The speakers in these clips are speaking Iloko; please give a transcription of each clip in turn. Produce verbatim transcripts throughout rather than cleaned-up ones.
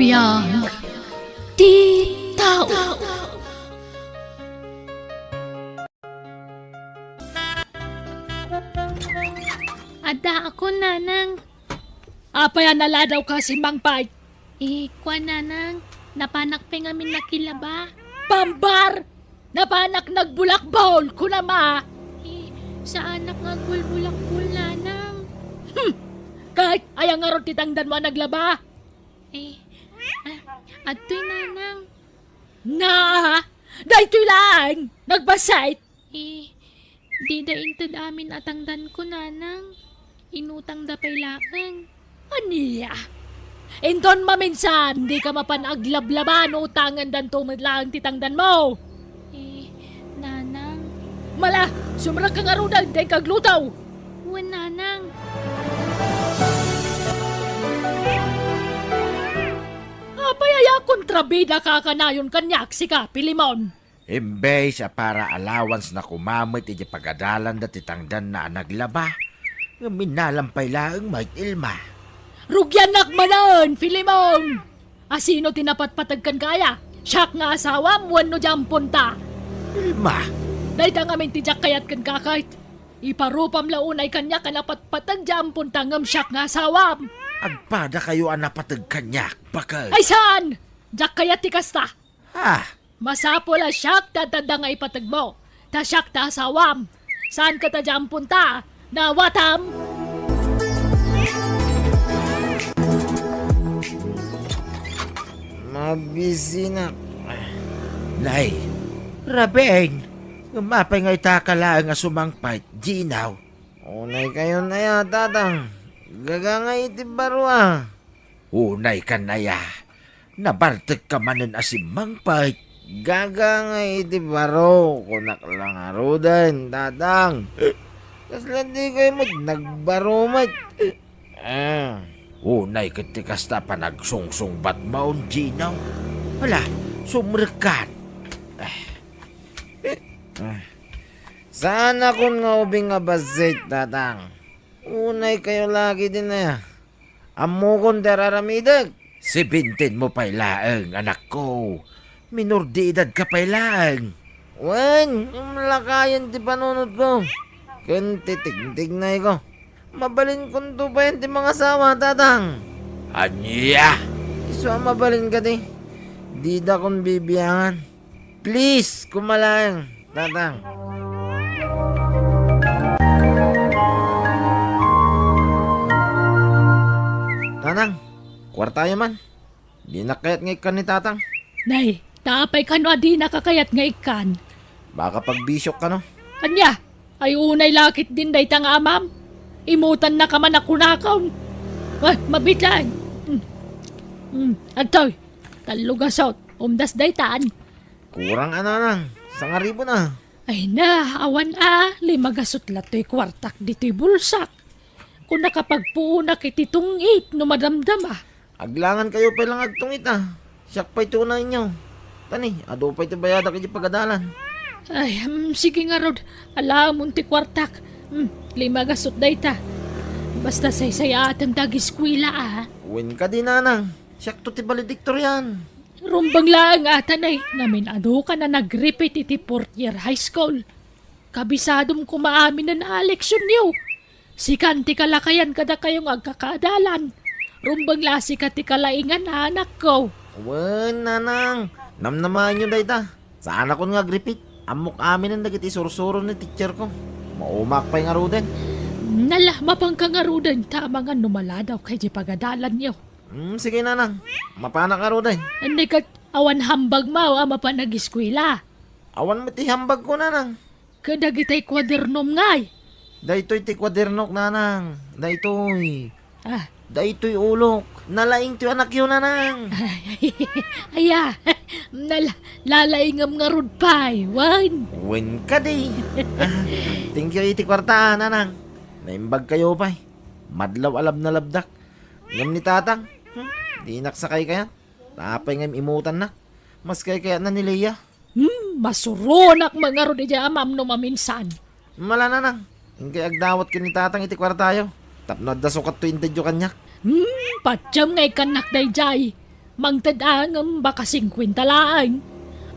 Biag ti tao. Adda ako, Nanang. Apay a naladawka, Simmangpay? Eh, kuan, Nanang, napanak pay ngamin nakilaba. Pambar! Napanak nagbulakbol, kunam a! Eh, saanak nga agbulbulakbol, Nanang. Hmm! Ket aya ngarud ti tangdanmo a naglaba? Eh, ah, adtoy, Nanang. Na! Daytoy laeng! Nagbassit! Eh, dida inted amin a tangdanko, Nanang. Inutangda pay laeng. Ania? Inton maminsan, dika mapan aglablaba no utangendanto met laeng ti tangdanmo. Eh, Nanang. Mala, sumrekka ngaruden ta inka agluto. Wen, Nanang. Apay aya a kontrabidaka a kanayon kaniak, sika, Filemon? Imbes a para allowance na koma met iti pagadalanda ti tangdanna a naglaba, ngem innalam pay laeng met, Ilma. Rugiannak manen, Filemon! A sino ti napatpateg kenka aya? Siak nga asawam wenno diay amponta? Ilma! Dayta ngamin ti diak kayat kenka ket. Iparupam la unay kaniak a napatpateg diay amponta ngem siak nga asawam. Agpadakayo a napateg kaniak, baket. Ay saan! Diak kayat ti kasta. Ah, Masapul a siak ti adda nga ipategmo, ta siak ti asawam. Saan ket a diay amponta, nawatam? Mabisinak. Nay, Rabeng, ngem apay nga itaka laeng a sumangpet, Ginaw? Unay kayon aya, Tatang. Gaga nga iti baro a. Unay kan aya. Nabartekka manen a simmangpet. Gaga nga iti baro, kunak la ngaruden, Tatang. Kasla dikay met nagbaro met. Ah. Unay ket ti kasta panagsungsungbatmon, Ginaw. Hala, sumrekkan. Ah. Ah. Saanakon nga ubing a bassit, Tatang. Unay kayo lagi din aya. Ammokon ti ar-aramidek. Seventeen mo pay laeng, anakko. Minor de edad ka pay laeng. Wen, imlakayen ti panunotko. Ken ti tigtignayko. Mabalinkonto payen ti mangasawa, Tatang. Ania? Isu a mabalin kadi. Didakon bibiangan. Please, koma laeng, Tatang. Nanang, kuartayo man. Dinak kayat nga ikkan ni Tatang. Nay, ta apay kano a dinaka kayat nga ikkan? Baka pagbisiok kano. Ania? Ay unay lakit din dayta nga amam? Imutannaka man a kunakon. Ah, mabitan. Hmm. Hmm. Adtoy, tallo gasut. Umdas daytan. Kurang a, Nanang. Sangaribu na. Ay na, awan a, lima gasut la toy kuartak ditoy bulsak. Kunaka pagpuonak iti tungit no madamdama. Aglangan kayo pay lang agtungit a. Siak pay ti unaenyo. Tani, adu pay ti bayadak iti pagadalan. Ay, mm, sige ngarud, alaamon ti kuartak. Mm, lima gasut dayta. Basta saysayaatem ti agiskuela a. Wen kadi, Nanang. Siakto ti valedictorian. Rumbeng laeng a, Nay, ngamin adu ka na nag-repeat iti fourth year high school. Kabisadom koma aminen a leksionyo. Sikan ti kalakayan kadakayo nga agkakaadalan. Rumbeng la sika ti kalaingan a anakko. Wen, Nanang, namnamaenyo dayta. Saanakon nga ag-repeat. Ammok aminen dagiti sursuro ni teacherko. Maumaak pay ngaruden. Nala, mapanka ngaruden ta amangan no maladawka iti pagadalanyo. Hmm, sige, Nanang. Mapanak ngaruden. Andi ket awan hambagmo a mapan agiskuela? Awan met ti hambagko, Nanang. Ket dagitay kuadernom ngay? Daytoy ti kuadernok, Nanang. Daytoy. Ah. Daytoy ulok. Nalaing ti anakyo, Nanang. Aya, nala-, lalaingem ngarud pay, wen? Wen kadi. Ah, thank you iti kuarta, Nanang. Naimbag kayo pay. Madlaw a labnalabdak. Ngem ni Tatang, hmm, dinak sakay kayat. Ta apay nga im-imutannak? Mas kaykayatna ni Lea. Hmm, masuronak man ngarud idiay amam no maminsan. Mala, Nanang. Inkay agdawat ken ni Tatang iti kuartayo. Tapno adda sukat toy intedyo kaniak. Hmm, patiem nga ikkannak daydiay. Mangted a ngem baka singkuenta laeng.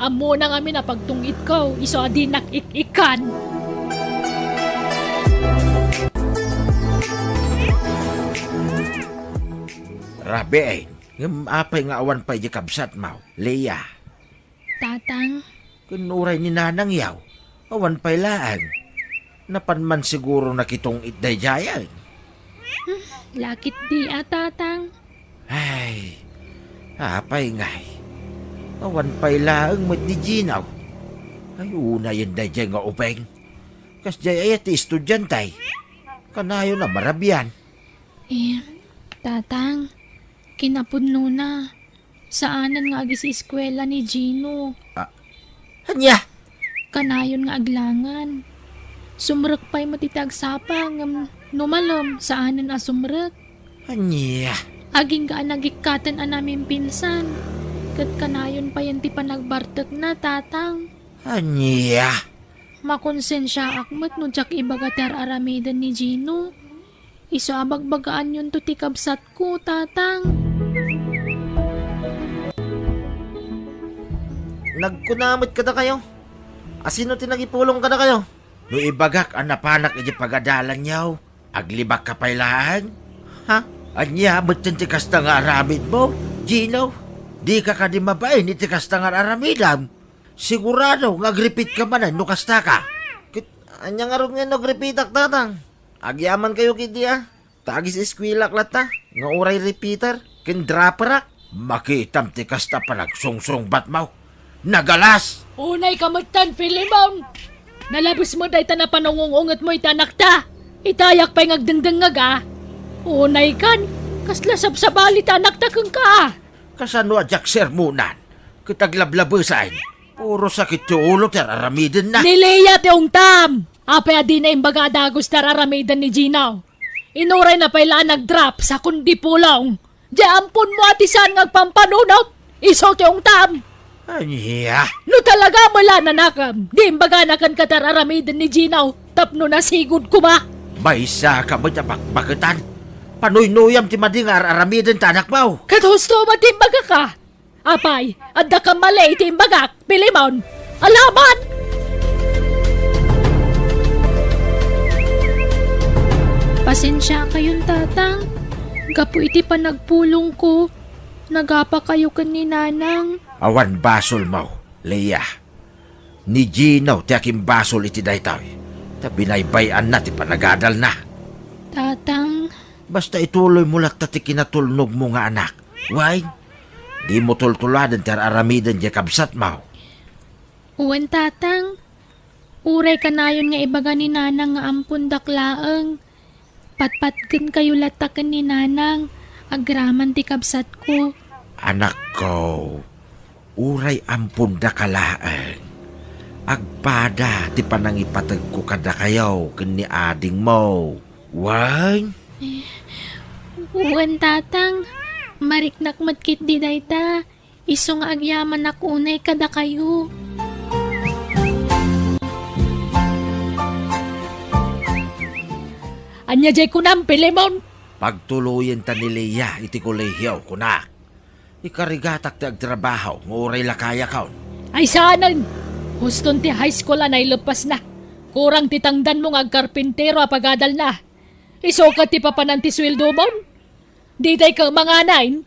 Ammona ngamin a pagtung-itko, isu a dinak ik-ikkan. Rabiin, ngem apay nga awan pay di kabsatmo, Leia? Tatang. Ken uray ni nanangyo, awan pay laeng. Napan man siguro nakitung-it daydiayen. Hmm, lakit di a, Tatang. Ay, apay ngay? Awan pay laeng met ni Gino. Ay, unayen daydiay nga ubing. Kasdiay aya ti estudiante. Kanayon a marabian. Eh, Tatang, kinapudnona. Saanen nga agis-eskuela ni Gino. Ah, ania? Kanayon nga aglangan. Sumrek pay met iti agsapa ngem no malem, saanen a sumrek. Ania? Agingga a nagikkaten a namimpinsan. Ket kanayon payen ti panagbartekna, Tatang. Ania? Makonsensiaak met no diak ibaga ti ar-aramiden ni Gino. Isu a bagbagaanyonto ti kabsatko, Tatang. Nagkuna met kadakayo? A sino ti nangipulong kadakayo? No ibagak a napanak iti pagadalanyo, aglibakka pay laeng? Ha? Ania metten ti kasta nga aramidmo, Gino? Dika kadi mabain iti kasta nga aramidem? Sigurado nga agrepeatka manen no kastaka. Ket ania ngarud nga no agrepeatak, Tatang? Agyamankayo ketdi a. Ta agis-eskuelak latta nga uray repeater ken dropperak. Makitam ti kasta panagsungsungbatmo. Nagalas! Unayka metten, Filemon! Nalabes met dayta napanungung-ungetmo iti anakta. Itayak pay nga agdengdengngeg a. Unaykan, kasla sabsabali ti anakta kenka a. Kasano a diak sermonan ket aglablabesen? Puro sakit ti ulo ti ar-aramidenna. Ni Leia ti ungtam! Apay a dina imbaga a dagus ti ar-aramiden ni Gino? Inurayna pay la a nag-drop sa kundi pulong. Di amponmo a ti saan nga agpampanunot, isu ti ungtam! Ania? No talaga met la a nanakem, di imbagana kenka ti ar-aramiden ni Gino tapno nasigud koma. Maysaka met a bakbaketan. Panuynuyam ti madi nga ar-aramiden ti anakmo. Ket husto met ti imbagak a. Apay, adda kamali iti imbagak, Filemon? Alaman! Pasensiakayon, Tatang. Gapu iti panagpulongko, nagapakayo ken ni Nanang. Awan basolmo, Leia. Ni Gino ti akimbasol iti daytoy, ta binaybay-anna ti panagadalna. Tatang. Basta ituloymo latta ti kinatulnogmo nga anak. Wen, dimo tultuladen ti ar-aramiden diay kabsatmo. Wen, Tatang. Uray kanayon nga ibaga ni Nanang nga ampondak laeng, patpatgenkayo latta ken ni Nanang, agraman ti kabsatko. Anakko, uray ampondaka laeng, agpada ti panangipategko kadakayo ken ni adingmo. Wen? Wen, Tatang. Mariknak met ketdi dayta. Isu nga agyamanak unay kadakayo. Ania diay kunam, Filemon? Pagtuloyenta ni Leia iti kolehio, kunak. Ikarigatak ti agtrabaho nga uray la kayakon. Ay saanen! Huston ti high school a naileppasna. Kurang ti tangdanmo nga agkarpintero a pagadalna. Isu ket ti papanan ti sueldomon? Ditay ka manganay?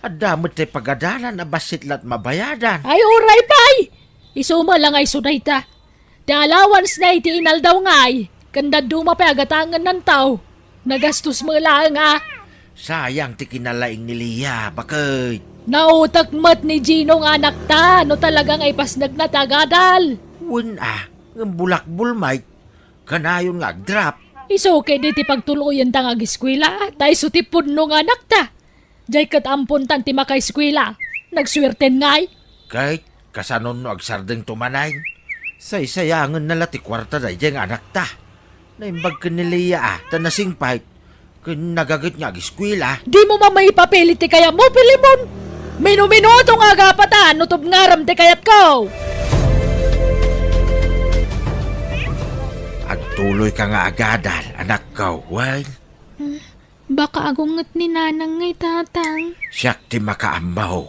Adda met ti pagadalan a bassit la't mabayadan. Ay, uray pay! Isu met la nga isu dayta. Ti allowance na iti inaldaw ngay, ken dadduma pay a gatangennanto. Nagastos met laeng a. Sayang ti kinalaing ni Leia, baket. Nautek met ni Gino nga anakta no talaga nga ipasnekna ti agadal. Wen a, ngem bulakbol met. Kanayon nga agdrap. Isu ketdi ti pagtuloyenta nga ageskuela, ta isu ti pudno nga anakta. Diay ket ampontan ti makaeskuela. Nagsuerten ngay. Ket kasano no agsardengto manen? Saysayangenna la ti kuarta daydiay nga anakta. Naimbag ken ni Leia a, ta nasingpet. Ken nagaget nga ageskuela. Dimo man maipapilit ti kayatmo, Filemon! Minuminuto nga agapatan no tubngarem ti kayatko! Agtuloyka nga agadal, anakko, wen? Baka agunget ni Nanang ngay, Tatang. Siak ti makaammo.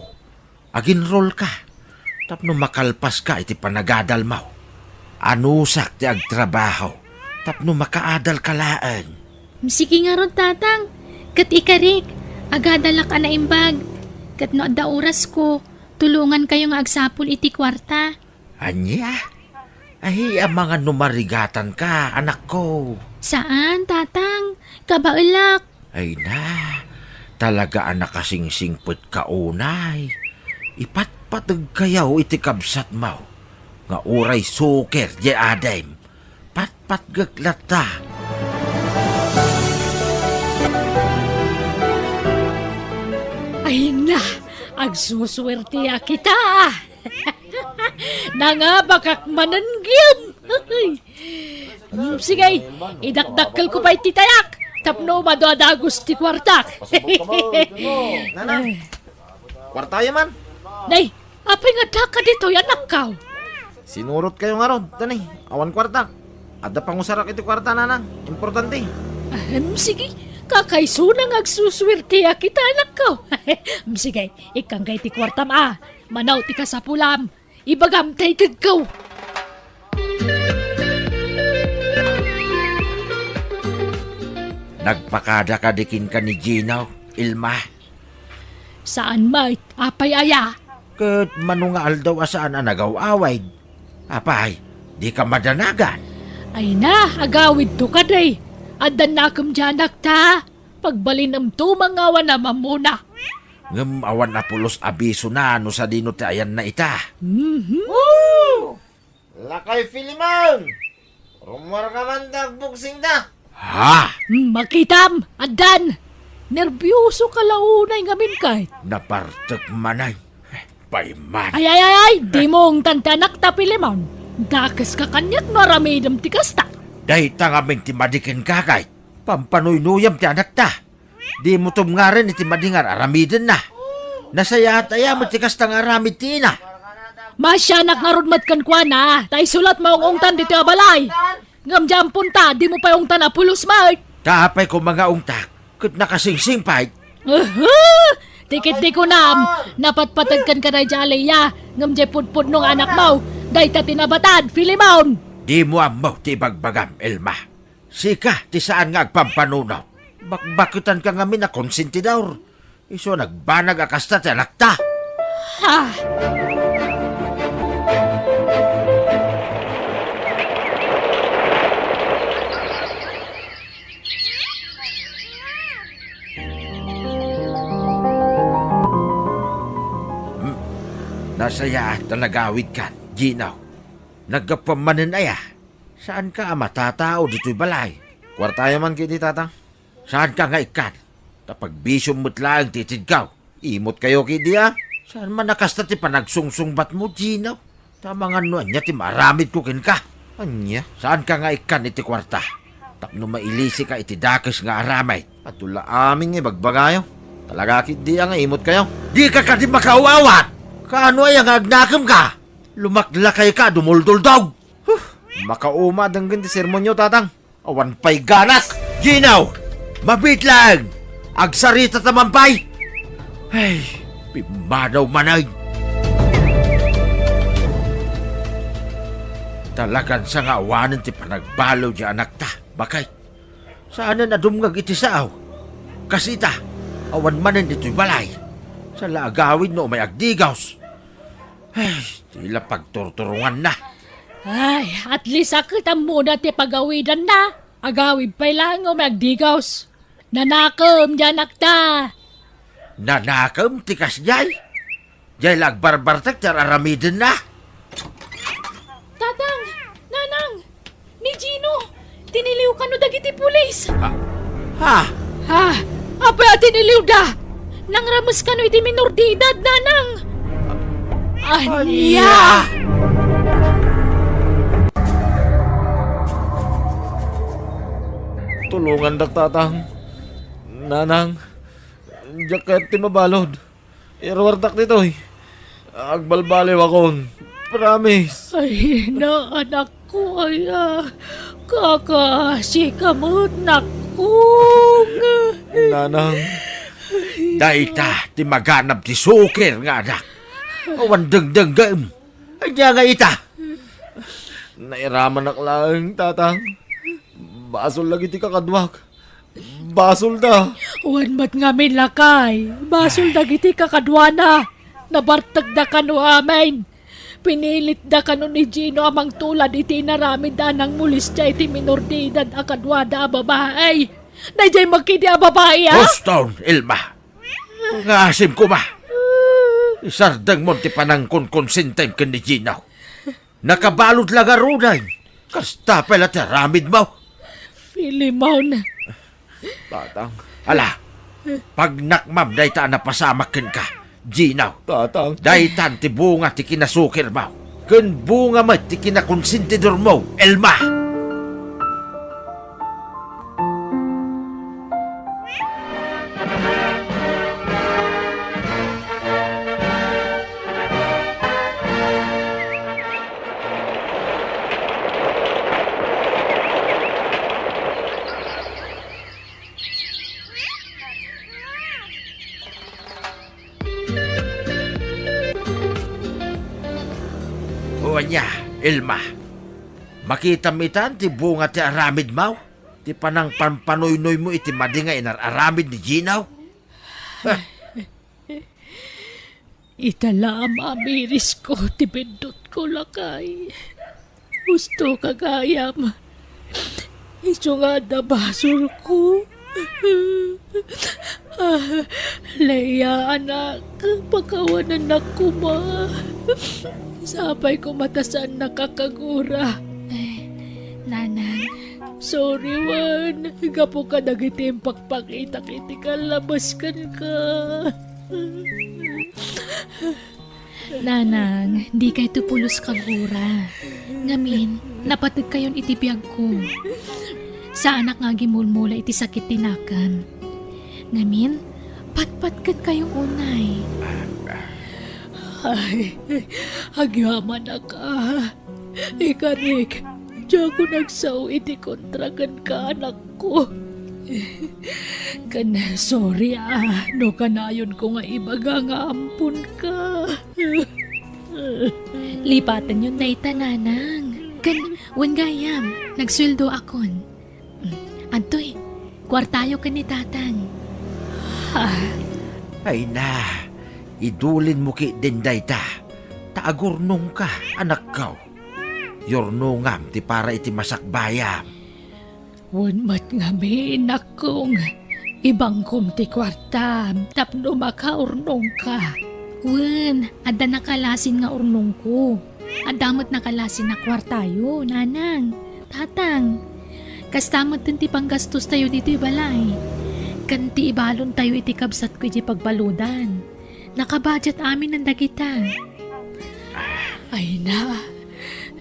Aginrolka tapno makalpaska iti panagadalmo. Anusak ti agtrabaho tapno makaadalka laeng. Sige ngarud, Tatang. Ket ikarik, agadalak a naimbag. Ket no adda orasko, tulongankayo nga agsapul iti kuarta. Ania? Ahi, amangan no marigatanka, anakko. Saan, Tatang. Kabaelak. Ay na, talaga a nakasingsingpetka unay. Ipatpategkayo iti kabsatmo nga uray suker diay adim. Patpatgek latta. Ay na, agsusuertiak ita. Nangabakak manen gayam. Mm, sige, idakdakkelko pay ti tayak tapno madu a dagus ti kuartak. Nanang, kuartayo man. Nay, apay nga addaka ditoy, anakko? Sinurotkayo ngarud, tani, awan kuartak. Adda pangusarak iti kuarta, Nanang. Importante. Ahem, sige, kakaisuna nga agsusuertiak ita, anakko. Em, sige, ikkanka iti kuartam a. Manaw ti kasapulam. Ibagam ta ikegko. Nagpakada kadi kenka ni Gino, Ilma? Saan met, apay aya? Ket mano nga aldaw a saan a nagaw-awid? Apay, dika madanagan? Ay na, agawidto kadi. Addan nakem diay anakta. Pagbalinemto mangawan a mamuna. Ngem awan a pulos a bisona no sadino ti ayanna ita. Mhm. Lakay Filimon! Rummuarka man ta agbuksingta. Ha? Hmm, makitam, addan. Nerbiosoka la unay ngamin kay. Napartek manen. Payman. Ay, ay, ay, ay, dimo ungtan ti anakta, Filimon. Dakeska kaniak no aramidem ti kasta. Dayta ngamin ti madi kenka kay. Pampanuynuyam ti anakta. Dimo tumngaran iti madi nga ar-aramidenna. Nasayaat aya met ti kasta nga aramid ti ina. Maasianak ngarud met kenkuana, ta isu la't maung-ungtan ditoy a balay. Ngem diay amponta, dimo pay ungtan a pulos met. Ta apay koma nga ungtak, ket nakasingsing pay. Uhu! Ti ket di kunam, napatpateg kenka daydiay a Leia, ngem diay pudpudno nga anakmo, dayta ti nabatad, Filimon. Dimo ammo ti ibagbagam, Ilma. Sika ti saan nga agpampanuno. Bakbaketanka ngamin a konsentidor. Isu a nagbanag a kasta ti anakta. Ha! Hmm. Nasayaat ta nagawidkan, Gino. Naggapuam manen aya? Saanka a matatao ditoy balay? Kuartayo man ketdi, Tatang. Saanka nga ikkan? Ta pagbisiom met laeng ti itedko. Imotkayo ketdi a. Saan man a kasta ti panagsungsungbatmo, Gino? Ta amangan no ania ti maaramidko kenka. Ania? Saanka nga ikkan iti kuarta tapno mailisika iti dakes nga aramid. Adu la amin nga ibagbagayo. Talaga ketdi a nga imotkayo. Dika kadi makaaw-awat? Kaano aya nga agnakemka? Lumaklakayka a dumulduldog. Huh! Makauma a denggen ti sermonyo, Tatang. Awan pay ganak! Gino! Mabiit laeng! Agsarita ta man pay! Ay, pimmanaw manen! Talagan sa nga awanen ti panagbaliw diay anakta, baket. Saanen a dumngeg iti sao. Kas ita, awan manen ditoy balay. Saan la agawid no umay agdigos. Ay, ti la pagturturonganna. Ay, at least a ket ammona ti pagawidanna. Agawid pay laeng nga umay agdigos. Nanakem diay anakta. Nanakem ti kasdiay? Diay la agbarbartek ti ar-aramidenna. Tatang! Nanang! Ni Gino, tiniliw kano dagiti pulis? Ha? Ha? Ha? Apay a tiniliwda? Nangrames kano iti minor de edad, Nanang? Ania? Ania? Tulongandak, Tatang. Nanang, diak kayat ti mabalud. Iruartak ditoy. Agbalbaliwakon. Promise. Ay, na, anakko, ay, ah, kakaasika met, nakko. Nanang. Dayta ti maganab ti suker nga anak. Awan dengdenggem. Ania nga ita? Nairamanak laeng, Tatang. Basol dagiti kakaduak. Basolda. Wen met ngamin, lakay. Basol dagiti kakaduana. Nabartekda kano amin. Pinilitda kano ni Gino a mangtulad iti inaramidda a nangmolestia iti minor de edad a kaduada a babai. Daydiay met ketdi a babai, a? Huston, Elma. Ngasim koma. Isardengmon ti panangkonkonsentem ken ni Gino. Nakabalud la ngaruden. Kasta pay la ti aramidmo. Filemon. Tatang. Ala, pagnakmam dayta a napasamak kenka, Gino. Tatang. Daytan ti bunga ti kinasukirmo. Ken bunga met ti kinakonsentidormo, Elma. O ania, Elma? Makitam itan ti bunga ti aramidmo? Ti panangpanpanoynoymo iti madi nga inar-aramid ni Gino? Ita la a mamirisko ti biddutko, lakay. Husto ka gayam. Isu nga adda basolko. Ah, Leia, anak, pakawanennak koma. Sapay koma ta saannak a kagura. Ay, Nanang. Sorry, wen. Gapu kadagiti impakpakitak iti kallabes kenka. Nanang, dikayto pulos kagura. Ngamin, napategkayon iti biagko. Saanak nga agimulmula iti sakit ti nakem. Ngamin, patpatkenkayo unay. Ay, agyamanak a. Ikarik, diakon agsao iti kontra kenka, anakko. Ken sorry a no kanayonko nga ibaga nga amponka. Lipatenyon dayta, Nanang. Ken, wen gayam, nagsueldoakon. Mm, adtoy, kuartayo ken ni Tatang. Ah. Ay na, idulinmo ketdin dayta, ta agurnongka, anakko. Yurnongam ti para iti masakbayam. Wen met ngamin, anakko, ibangkom ti kuartam tapno makaurnongka. Wen, adda nakalasin nga urnongko. Adda met nakalasin a kuartayo, Nanang, Tatang. Kasta metten ti panggastostayo ditoy balay. Ken ti ibalontayo iti kabsatko iti pagbaludan. Nakabudget aminen dagita. Ay na,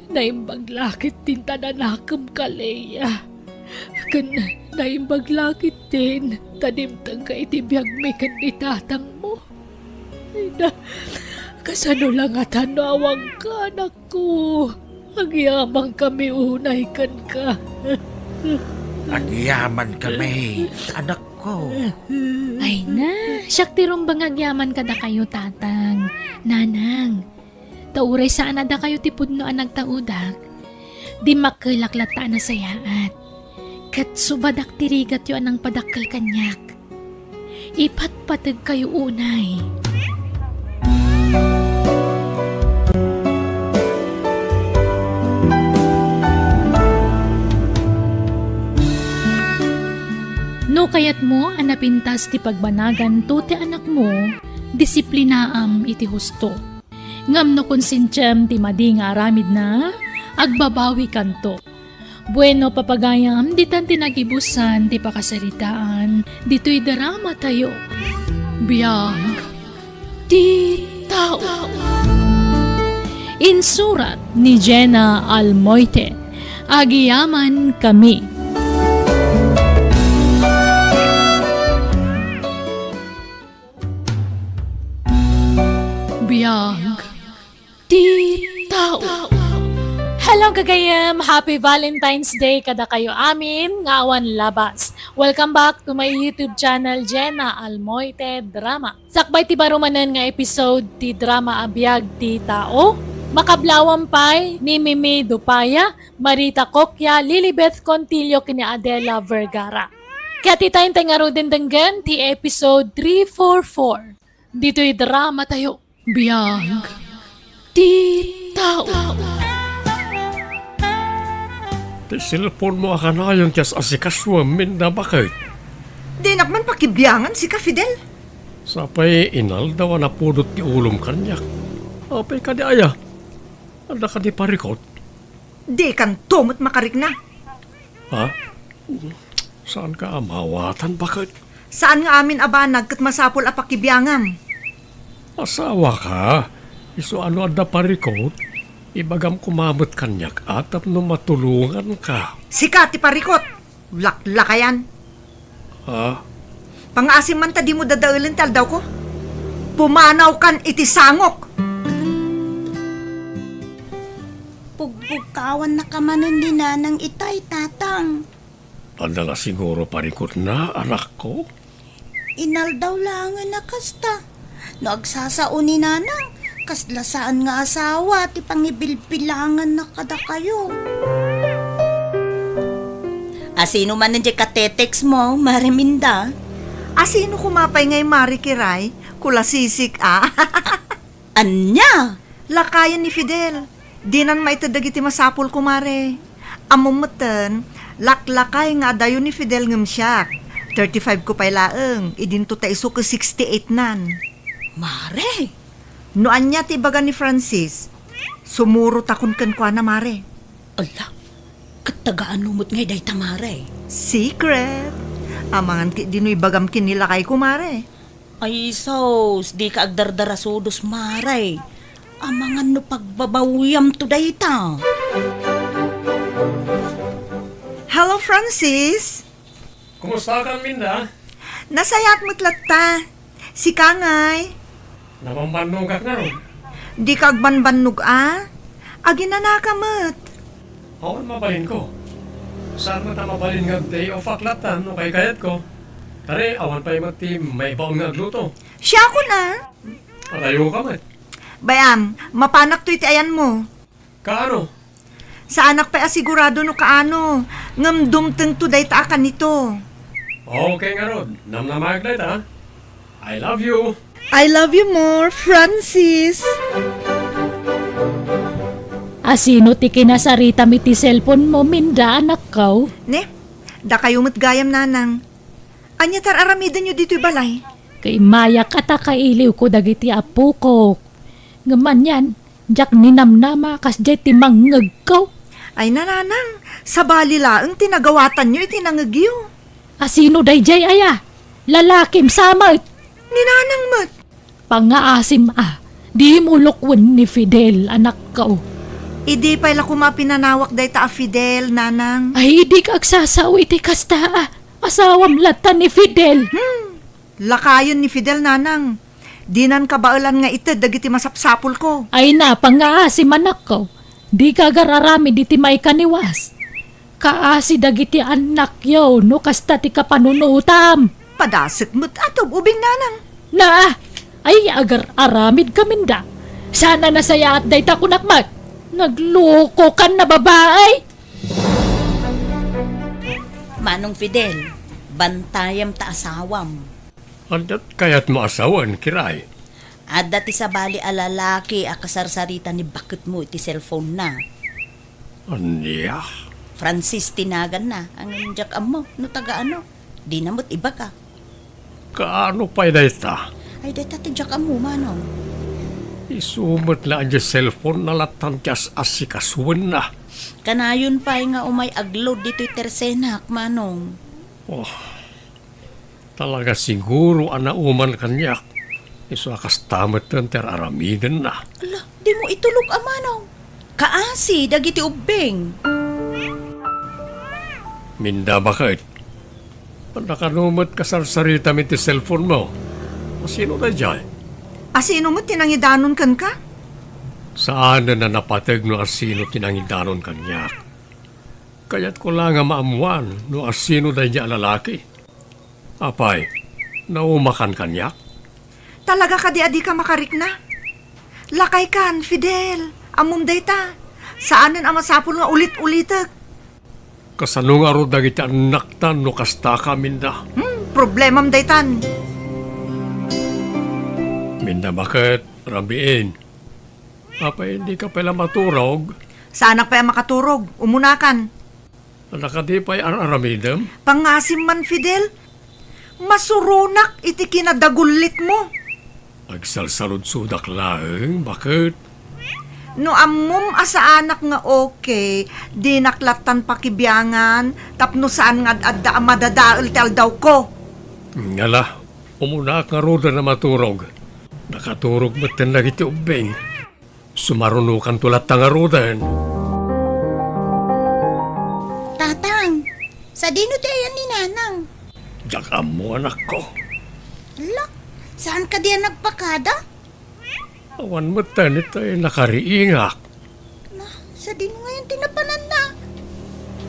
naimbag la ketdin ta nanakemka, Leia. Ken naimbag la ketdin ta dimtengka iti biagmi ken ni tatangmo. Ay na, kasano la ngata no awanka, anakko? Agyamankami unay kenka. Agyamankami, anakko. Ay na, siak ti rumbeng nga agyaman kadakayo, Tatang, Nanang. Ta uray saan a dakayo ti pudno a nagtaudak, dimmakkelak latta a nasayaat. Ket subadak ti rigatyo a nangpadakkel kaniak. Ipatpategkayo unay. No kayatmo a napintas ti pagbanaganto ti anakmo, disiplinaam iti husto. Ngem no konsentiam ti madi nga aramidna, agbabawikanto. Bueno, papagayam, ditan ti nagibusan ti pakasaritaan ditoy dramatayo. Biag ti tao. Insurat ni Jenna Almoite. Agyamankami. Biag ti tao. Hello, gagayem! Happy Valentine's Day kadakayo amin nga awan labas. Welcome back to my YouTube channel, Jenna Almoite Drama. Sakbay ti baro manen nga episode ti drama a biag ti tao, makablawan pay ni Mimi Dupaya, Marita Coquia, Lilibeth Contillo ken ni Adela Vergara. Ket ita intay ngaruden denggen ti episode three four four. Ditoy drama tayo. Biag ti tao. Ti cellphone mo a kanayon ti as-asikasuem, Minda, baket? Dinak man pakibiangan sika, Fidel. Sapay inaldaw a napudot ti ulom kaniak. Apay kadi aya? Adda kadi parikot? Dikanto met makarikna. Ha? Saanka a maawatan, baket? Saan nga amin a banag ket masapul a pakibiangam. Asawaka, isu a no adda parikot, ibagam koma met kaniak a tapno matulonganka. Sika ti parikot! Laklakayan! Ha? Pangaasim man ta dimo dadaelen ti aldawko. Pumanawkan iti sangok! Pugbugkawannaka manen ni Nanang itay, Tatang. Adda la siguro parikotna, anakko? Inaldaw laengen a kasta. No agsasao ni Nanang, kasla saan nga asawa ti pangibilbilanganna kadakayo. Asino manen diay katetext mo, Mare Minda? Asino koma pay ngay, Mare Kiray? Kulasisik a. Ania? Lakayen ni Fidel. Dinan maited dagiti masapul, kumare. Ammom metten, laklakay nga adayo ni Fidel ngem siak. Thirty-five ko pay laeng, idinto ta isu ket sixty-eight nan. Mare! No ania ti ibaga ni Francis, sumurotakon kenkuana, mare. Ala, ket taga ano met ngay dayta, mare? Secret. Amangan ketdi no ibagam ken ni lakayko, mare. Ay, sus, dika agdardarasudos, mare. Amangan no pagbabawiamto dayta. Hello, Francis. Kumustakan, Minda? Nasayaat met latta. Sika ngay? Nabambannogak ngarud. Dika agbanbannog a? Aginanaka met. Awan mabalinko. Saan met a mabalin nga ag-day off-ak latta no kaykayatko. Kari, awan pay met ti maibaon nga agluto. Siakon a? Adayoka met. Bay-am, mapanak toy ti ayanmo. Kaano? Saanak pay a sigurado no kaano, ngem dumtengto dayta a kanito. Okay ngarud, namnamaek dayta. I love you. I love you more, Francis. Asino ti kinasaritam iti cellphone mo, Minda, anakko? Ne, dakayo met gayam, nanang. Ania ti ar-aramidenyo ditoy balay? Kaimayak a ta kailiwko dagiti apokok. Ngem anian, diak ninamnama kasdiay ti mangngegko. Ay, nanang, sabali laeng ti nagawatanyo iti nangngegyo. Asino daydiay aya? Lalakim sa met. Ni nanang met. Pangaasim a, dimo lukwen ni Fidel, anakko. Idi pay la koma pinanawak dayta a Fidel, nanang. Ay, dika agsasao iti kasta a. Asawam latta ni Fidel. Hmm. Lakayen ni Fidel, nanang. Dinan kabaelan nga ited dagiti masapsapulko. Ay, napangaasim, anakko. Dika agar-aramid iti maikaniwas. Kaasi dagiti annakyo no kasta ti kapanunotam. Padasek met a tug-ubing, nanang. Na, ay, agar-aramidka, Minda. Saan a nasayaat dayta, kunak met. Naglokokan a babai. Manong Fidel, bantayam ta asawam. Adda ti kayatmo a sawen, Kiray? Adda ti sabali a lalaki a kasarsarita ni baketmo iti cellphone-na. Ania? Francis ti naganna, ngem diak ammo no taga ano. Dina met ibaga. Kaano pay dayta? Ay, dayta ti diak ammo, manong. Isu met la a diay cellphone-na lattan ti as-asikasuenna. Kanayon pay nga umay agload ditoy tersenak, manong. Oh, talaga siguro a nauman kaniak. Isu a kasta metten ti ar-aramidenna. Ala, dimo itulok a manong. Kaasi dagiti ubbing. Minda, baket? Adda kano met kasarsaritam iti cellphone-mo? Asino daydiay? Asino met ti nangidanon kenka? Saanen a napateg no asino ti nangidanon kaniak. Kayatko la nga maammuan no asino daydiay a lalaki. Apay, naumakan kaniak? Talaga kadi a dika makarikna? Lakaykan, Fidel. Ammom dayta. Saanen a masapul nga ulit-ulitek. Kasano ngarud dagiti annakta no kasta ka, Minda? Hmm, problemam daytan. Minda, baket, rabiin. Apay, dika pay la maturog? Saanak pay a makaturog. Umunakan. Adda kadi pay ar-aramidem? Pangasim man, Fidel. Masuronak iti kinadagullitmo. Agsalsaludsodak laeng, baket. No ammom a saanak nga okay, dinak lattan pakibiangan tapno saan nga ad-adda a madadael ti aldawko. Ngala, umunaak ngaruden a maturog. Nakaturog metten dagiti ubbing. Sumarunokanto latta ngaruden. Tatang, sadino ti ayan ni Nanang? Diak ammo, anakko. Ala, saan kadi a nagpakada? Awan metten iti nakariingak. Na, sadino ngayon ti napananna?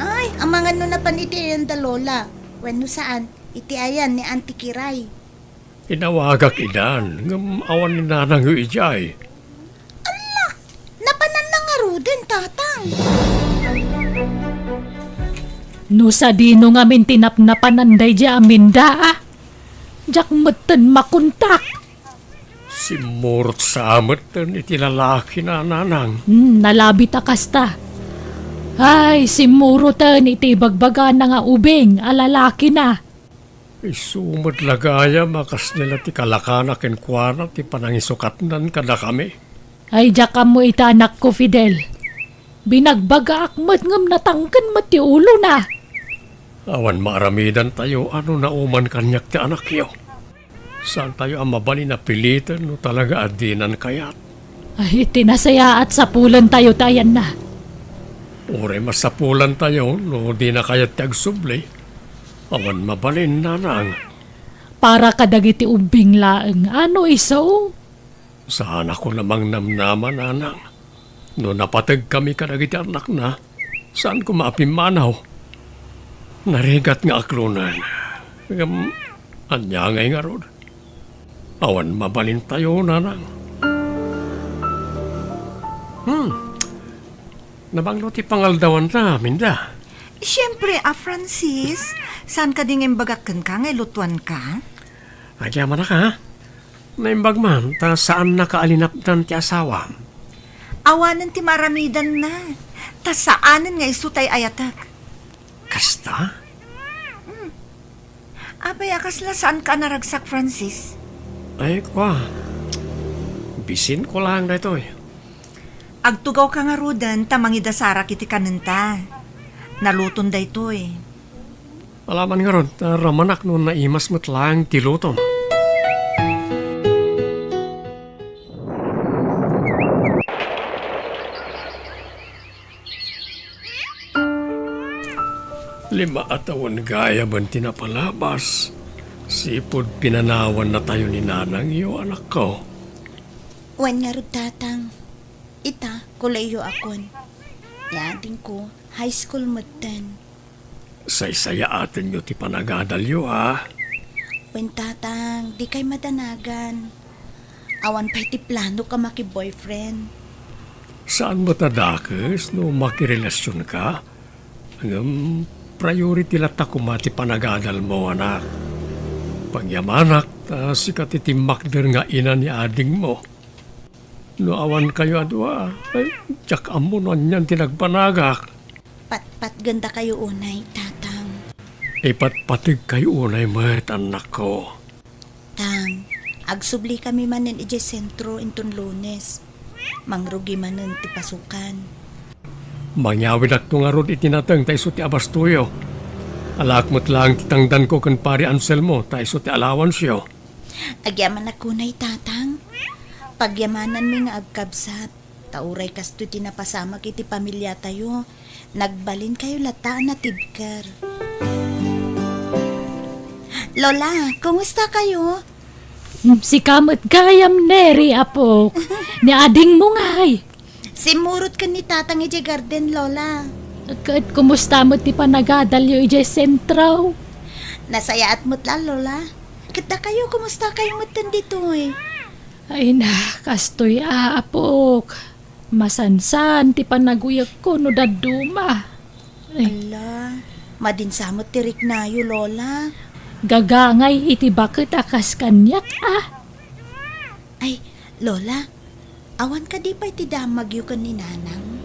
Ay, amangan no napan iti ayan da Lola. Wenno saan, iti ayan ni Auntie Kiray. Inawagak idan, ngem awan ni Nanangyo idiay. Ala, napananna ngaruden, Tatang. No sadino ngamin ti napnapanan daydiay a Minda, a? Diak metten makontak. Simmurot sa metten iti lalaki na, Nanang. Hmm, nalabit a kasta. Ay, simmuroten iti ibagbagana nga ubing a lalaki na. Isu met la gayam a kasdi la ti kalakana kenkuana ti panangisukatnan kadakami. Ay, diak ammo ita, anakko, Fidel. Binagbagaak met ngem natangken met ti ulona. Awan maaramidantayo a no nauman kaniak ti anakyo. Saantayo a mabalin a piliten no talaga a dinan kayat. Ay, iti nasayaat, sapulentayo ti ayanna. Uray masapulantayo no dina kayat ti agsubli. Awan mabalin, Nanang. Para kadagiti ubbing laeng, ano isu? Saanakon a mangnamnama, Nanang. No napategkami kadagiti annakna, saan koma a pimmanaw. Narigat nga aklonen. Ngem, ania ngay ngarud? Awan mabalintayo, Nanang. Hmm. Nabanglo ti pangaldawanta, Minda. Siempre, a Francis, saan kadi nga imbagak kenka nga ilutuanka? Agyamanak, a? Naimbag man, ta saannaka a linapdan ti asawam. Awanen ti maaramidanna, ta saanen nga isu ti ay-ayatek. Kasta? Hmm. Apay a kasla saanka a naragsak, Francis? Ay, kua. Bisinko laeng daytoy. Agtugawka ngaruden ta mangidasarak iti kanenta. Naluton daytoy. Alaman ngarud, ta ramanak no naimas met laeng ti lutom. Lima a tawen gayamen ti napalabas, sipud pinanawannatayo ni nanangyo, anakko. Wen ngarud, Tatang. Ita, kolehio akon. Ni adingko, high school metten. Saysayaatenyo ti panagadalyo, a? Wen, Tatang, dikay madanagan. Awan pay ti planok a maki-boyfriend. Saan met a dakes no makirelasionka? Ngem priority latta koma ti panagadalmo, anak. Pagyamanak, ta sika ti timmakder nga ina ni adingmo. No awankayo a dua, ay, diak ammo no anian ti nagbanagak. Patpatgendakayo unay, Tatang. Ipatpategkayo unay met, annakko. Tang, agsublikami manen idiay sentro inton Lunes. Mangrugi manen ti pasukan. Mangyawidakto ngarud iti nateng ta isu ti abastoyo. Alaak met laeng ti tangdanko ken Pari Anselmo ta isu ti alawansyo. Agyamanak unay, Tatang. Pagyamananmi nga agkabsat, ta uray kastoy ti napasamak iti pamiliatayo, nagbalinkayo latta a natibker. Lola, kumustakayo? Mm, sika met gayam, Neri, apok. Ni adingmo ngay. Simmurot ken ni Tatang idiay garden, Lola. Ket kumusta met ti panagadalyo idiay sentro? Nasayaat met la, Lola. Ket dakayo, kumusta kayo metten ditoy? Ay na, kastoy a, apok. Masansan ti panaguyekko no dadduma. Ay. Ala, madinsa met ti riknayo, Lola. Gagangay iti baket a kas kaniak, a. Ay, Lola, awan kadi pay ti damagyo ken ni Nanang?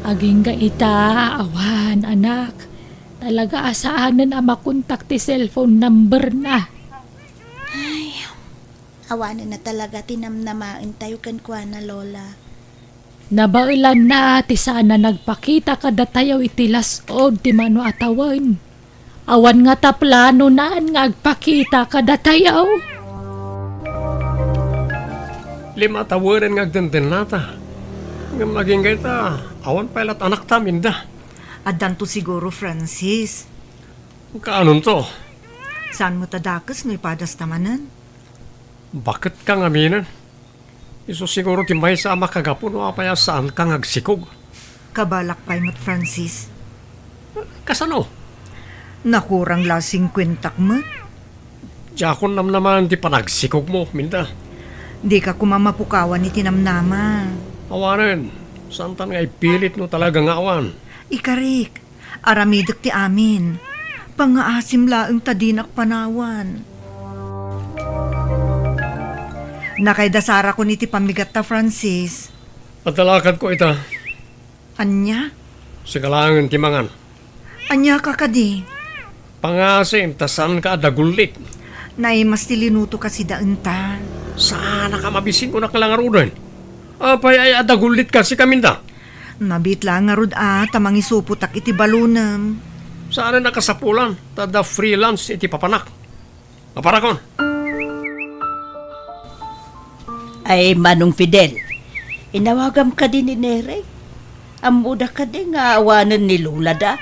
Agingga ita, awan, anak. Talaga a saanen a makontak ti cellphone number na. Ay, awanen na talaga ti namnamaentayo kenkuana, Lola. Nabaelanna ti saan a nagpakita kadatayo iti las-ud ti mano a tawen. Awan ngata planonan nga agpakita kadatayo. Lima a tawenen nga agdendennata. Ngem agingga ita, awan pay lat anakta, Minda. Addanto siguro, Francis. Kaanonto? Saan met a dakes no ipadasta manen? Baket ka ngaminen. Isu siguro ti maysa a makagapu no apay a saanka nga agsikog. Kabalak pay met, Francis. Kasano? Nakurang la singkuentak met. Diakon namnamaen ti panagsikogmo, Minda. Dika koma mapukawan iti namnama. Awanen, saantan nga ipilit no talaga nga awan. Ikarik, aramidek ti amin. Pangngaasim laeng ta dinak panawan. Nakaidasarakon iti pammigatta, Francis. Adda lakadko ita. Ania? Sika laengen ti mangan. Aniaka kadi? Pangngaasim ta saanka a dagullit. Naimas ti linutoka sidaenta. Saanaka mabisin, kunak la ngaruden. Apay ay a dagullitka, sika, Minda? Nabiit la ngarud a ta mangisupotak iti balonem. Saanen a kasapulan ta adda freelance iti papanak. Aparakon. Ay, Manong Fidel, inawagam kadi ni Neri? Ammoda kadi nga awanen ni Lolada?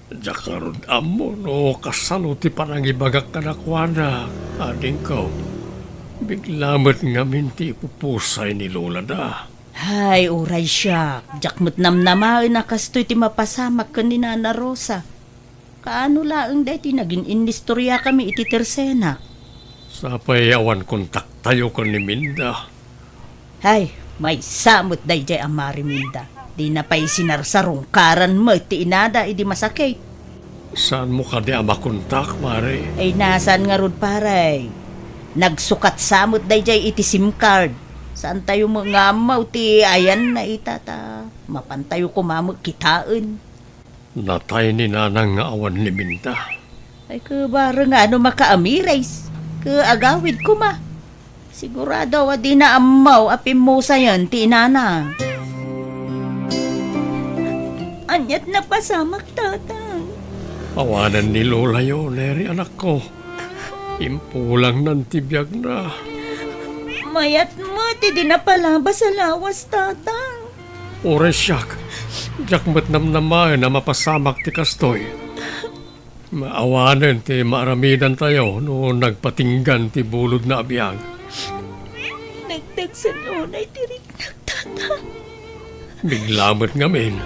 Diak ngarud ammo no kasano ti panangibagak kadakuada, adingko. Bigla met ngamin ti ipupusay ni Lolada. Hay, uray siak, diak met namnamaen a kastoy ti mapasamak ken ni Nana Rosa. Kaano laeng daytoy nagin-inistoriakami iti tersenak? Sapay awan kontaktayo ken ni Minda. Hay, maysa met daydiay a Mari Minda. Dina pay sinarsarungkaran met ti inada idi masakit. Saanmo kadi a makontak, Mari? Ay, nasaan ngarud, pare? Nagsukat sa met daydiay iti SIM card. Saantayo met nga ammo ti ayanna ita ta mapantayo koma met kitaen. Natay ni Nanang nga awan ni Minda. Ay, ket bareng nga no makaamires, ket agawid koma. Sigurado a dina ammo a pimmusayen ti inana. Aniat napasamak, Tatang? Awanen ni Lolayo, Neri, anakko. Impulangnan ti biagna. Mayat met idi napalabas a lawas, Tatang. Uray siak, diak met namnamaen a mapasamak ti kastoy. Awanen ti maaramidantayo no nagpatinggan ti bulodna a biag. Nagdagsen unay ti riknak, Tatang. Bigla met ngamin.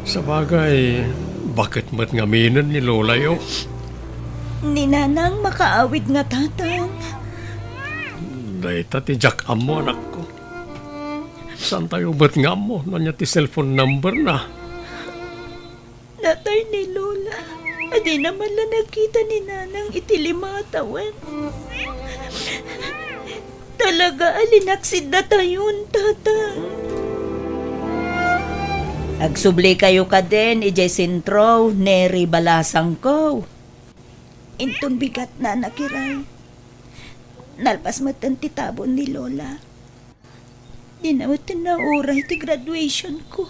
Sabagay, baket met ngaminen ni Lolayo? Ni Nanang makaawid nga, Tatang. Dayta ti diak ammo, anakko. Saantayo met nga ammo no ania ti cellphone number na? Natay ni Lola. A dina man la nakita ni Nanang iti lima a tawen. Talaga a linaksid datayon, Tatang. Agsublikayo kadin idiay sentro, Neri, balasangko. Inton bigatna a nakiray, nalpas metten ti tabon ni Lola. Dina metten nauray ti graduation ko.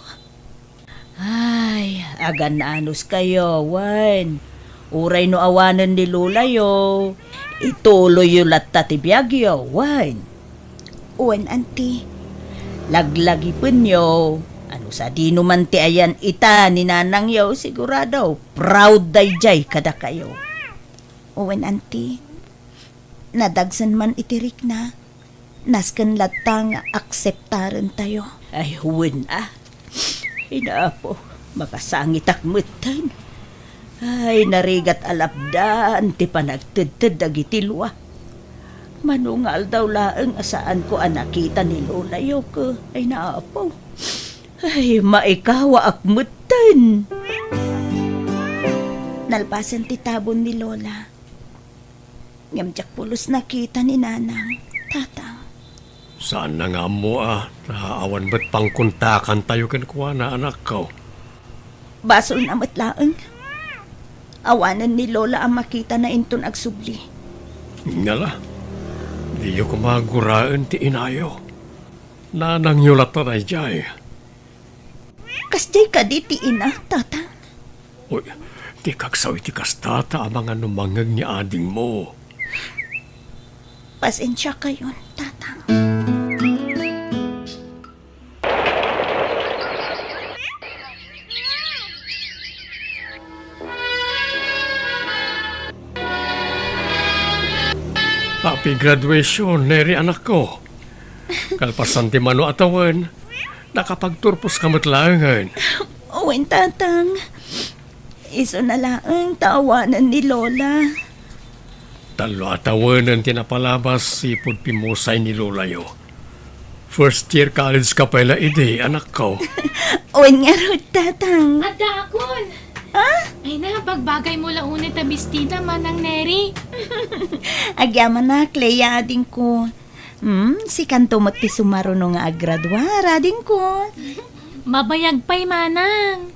Ay, agan-anos kayo, wen. Uray no awanen ni Lolayo, ituloyyo latta ti biagyo, wen. Wen, Auntie. Laglagipenyo, ano sadino man ti ayan ita ni nanangyo, sigurado, proud daydiay kadakayo. Wen, Auntie. Nadagsen man iti rikna. nasken latta nga akseptarentayo. Ay, wen a. Ay, Apo, makasangitak metten. Ay, narigat a lapdan ti panagtedted dagiti lua. Mano nga aldaw laeng a saanko a nakita ni Lolayo ket, ay, Apo. Ay, maikawaak metten. Nalpasen ti tabon ni Lola. Ngem diak pulos nakita ni Nanang, Tatang. Saanna nga ammo a, ta awan met pangkontakantayo kenkuana, anakko. Basolna met laeng. Awanen ni Lola a makitana inton agsubli. Ngala, diyo koma guraen ti inayo. Nanangyo latta daydiay. Kasdiay kadi ti ina, Tatang? Uy, dika agsaw iti kasta ta amangan no mangngeg ni adingmo. Pasensiakayon, Tatang. Happy graduation, Neri, anakko. Kalpasan ti mano a tawen, nakapagturposka met laengen. Wen, Tatang. Isuna laeng ta awanen ni Lola. Tallo a tawenen ti napalabas ipud pimmusay ni Lolayo. First year college ka pay la idi, anakko. Wen ngarud, Tatang. Addaakon! Ah? Ay na, bagbagaymo la unay ta bestida, Manang Neri. Agyamanak, Clea, adingko. Hmm, sikanto met ti sumaruno nga aggraduar, adingko. Mabayag pay, Manang.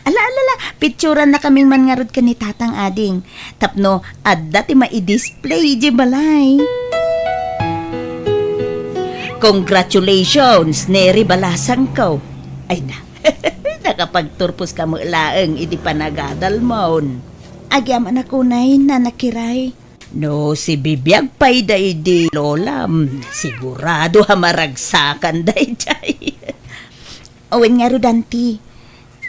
Ala, ala, ala, picturannakaming man ngarud ken ni Tatang, ading. Tapno adda ti maidisplay idiay balay. Congratulations, Neri balasangko. Ay na, nakapagturposka met laeng idi panagadalmon. Agyamanak unay, Nana Kiray. No sibibiag pay daydi Lolam, sigurado a maragsakan daydiay. Wen ngarud, Auntie,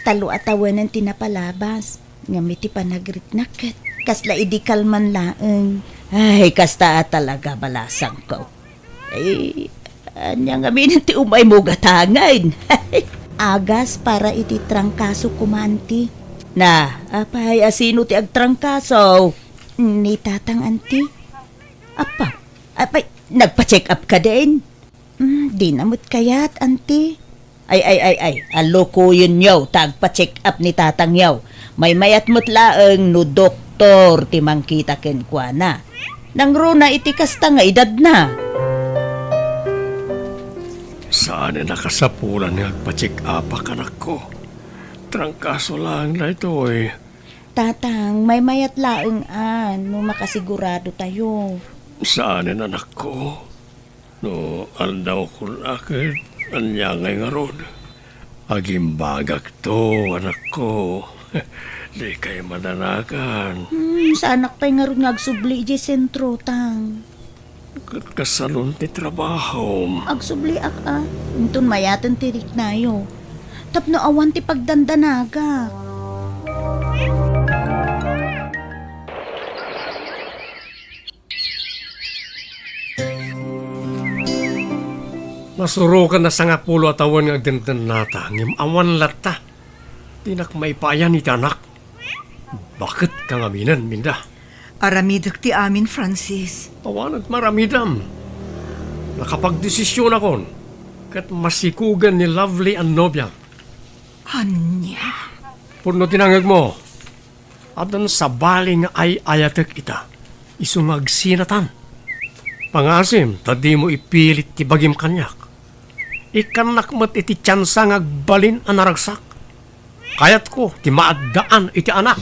tallo a tawenen ti napalabas, ngem iti panagriknak ket kasla idi kalman laeng. Ay, kasta a talaga, balasangko. Ay, ania ngamin ti umaymo gatangen? Agas para iti trangkaso koma, Auntie. Na, apay, a sino ti agtrangkaso? Ni Tatang, Auntie. Apa? Apay, nagpa-check up ka din? Hmm, dina met kayat, Auntie. Ay, ay, ay, ay, alukoyenyo ta agpa-check up ni Tatangyo. Maymayat met laeng no doktor ti mangkita kenkuana. Nangruna iti kasta nga edadna. Saan a nakasapulan nga agpa-check up, anakko. Trangkaso laeng daytoy. Tatang, maymayat laeng a no makasigurado tayo. Saan, anakko? No aldawko la ket ania ngay ngarud? Agimbagakto, anakko. Dikay madanagan. Hmm, saanak pay ngarud nga agsubli idiay sentro, Tang. Ket kasanon ti trabahom? Agsubliak a, inton mayaten ti riknayo. Tapno awan ti pagdandanagak. Nasuroken a sangapulo a tawen nga agdendennata, ngem awan latta. Dinak maipayan iti anak. Baket ka ngaminen, Minda. Aramidek ti amin, Francis. Awan met maaramidam. Nakapagdesisionakon, ket masikugen ni Lovely a nobiak. Ania? Pudno ti nangngegmo. Addan sabali nga ay-ayatek ita. Isu nga agsinatan. Pangaasim ta dimo ipilit ti bagim kaniak. Ikkannak met iti tiansa nga agbalin a naragsak. Kayatko ti maaddaan iti anak.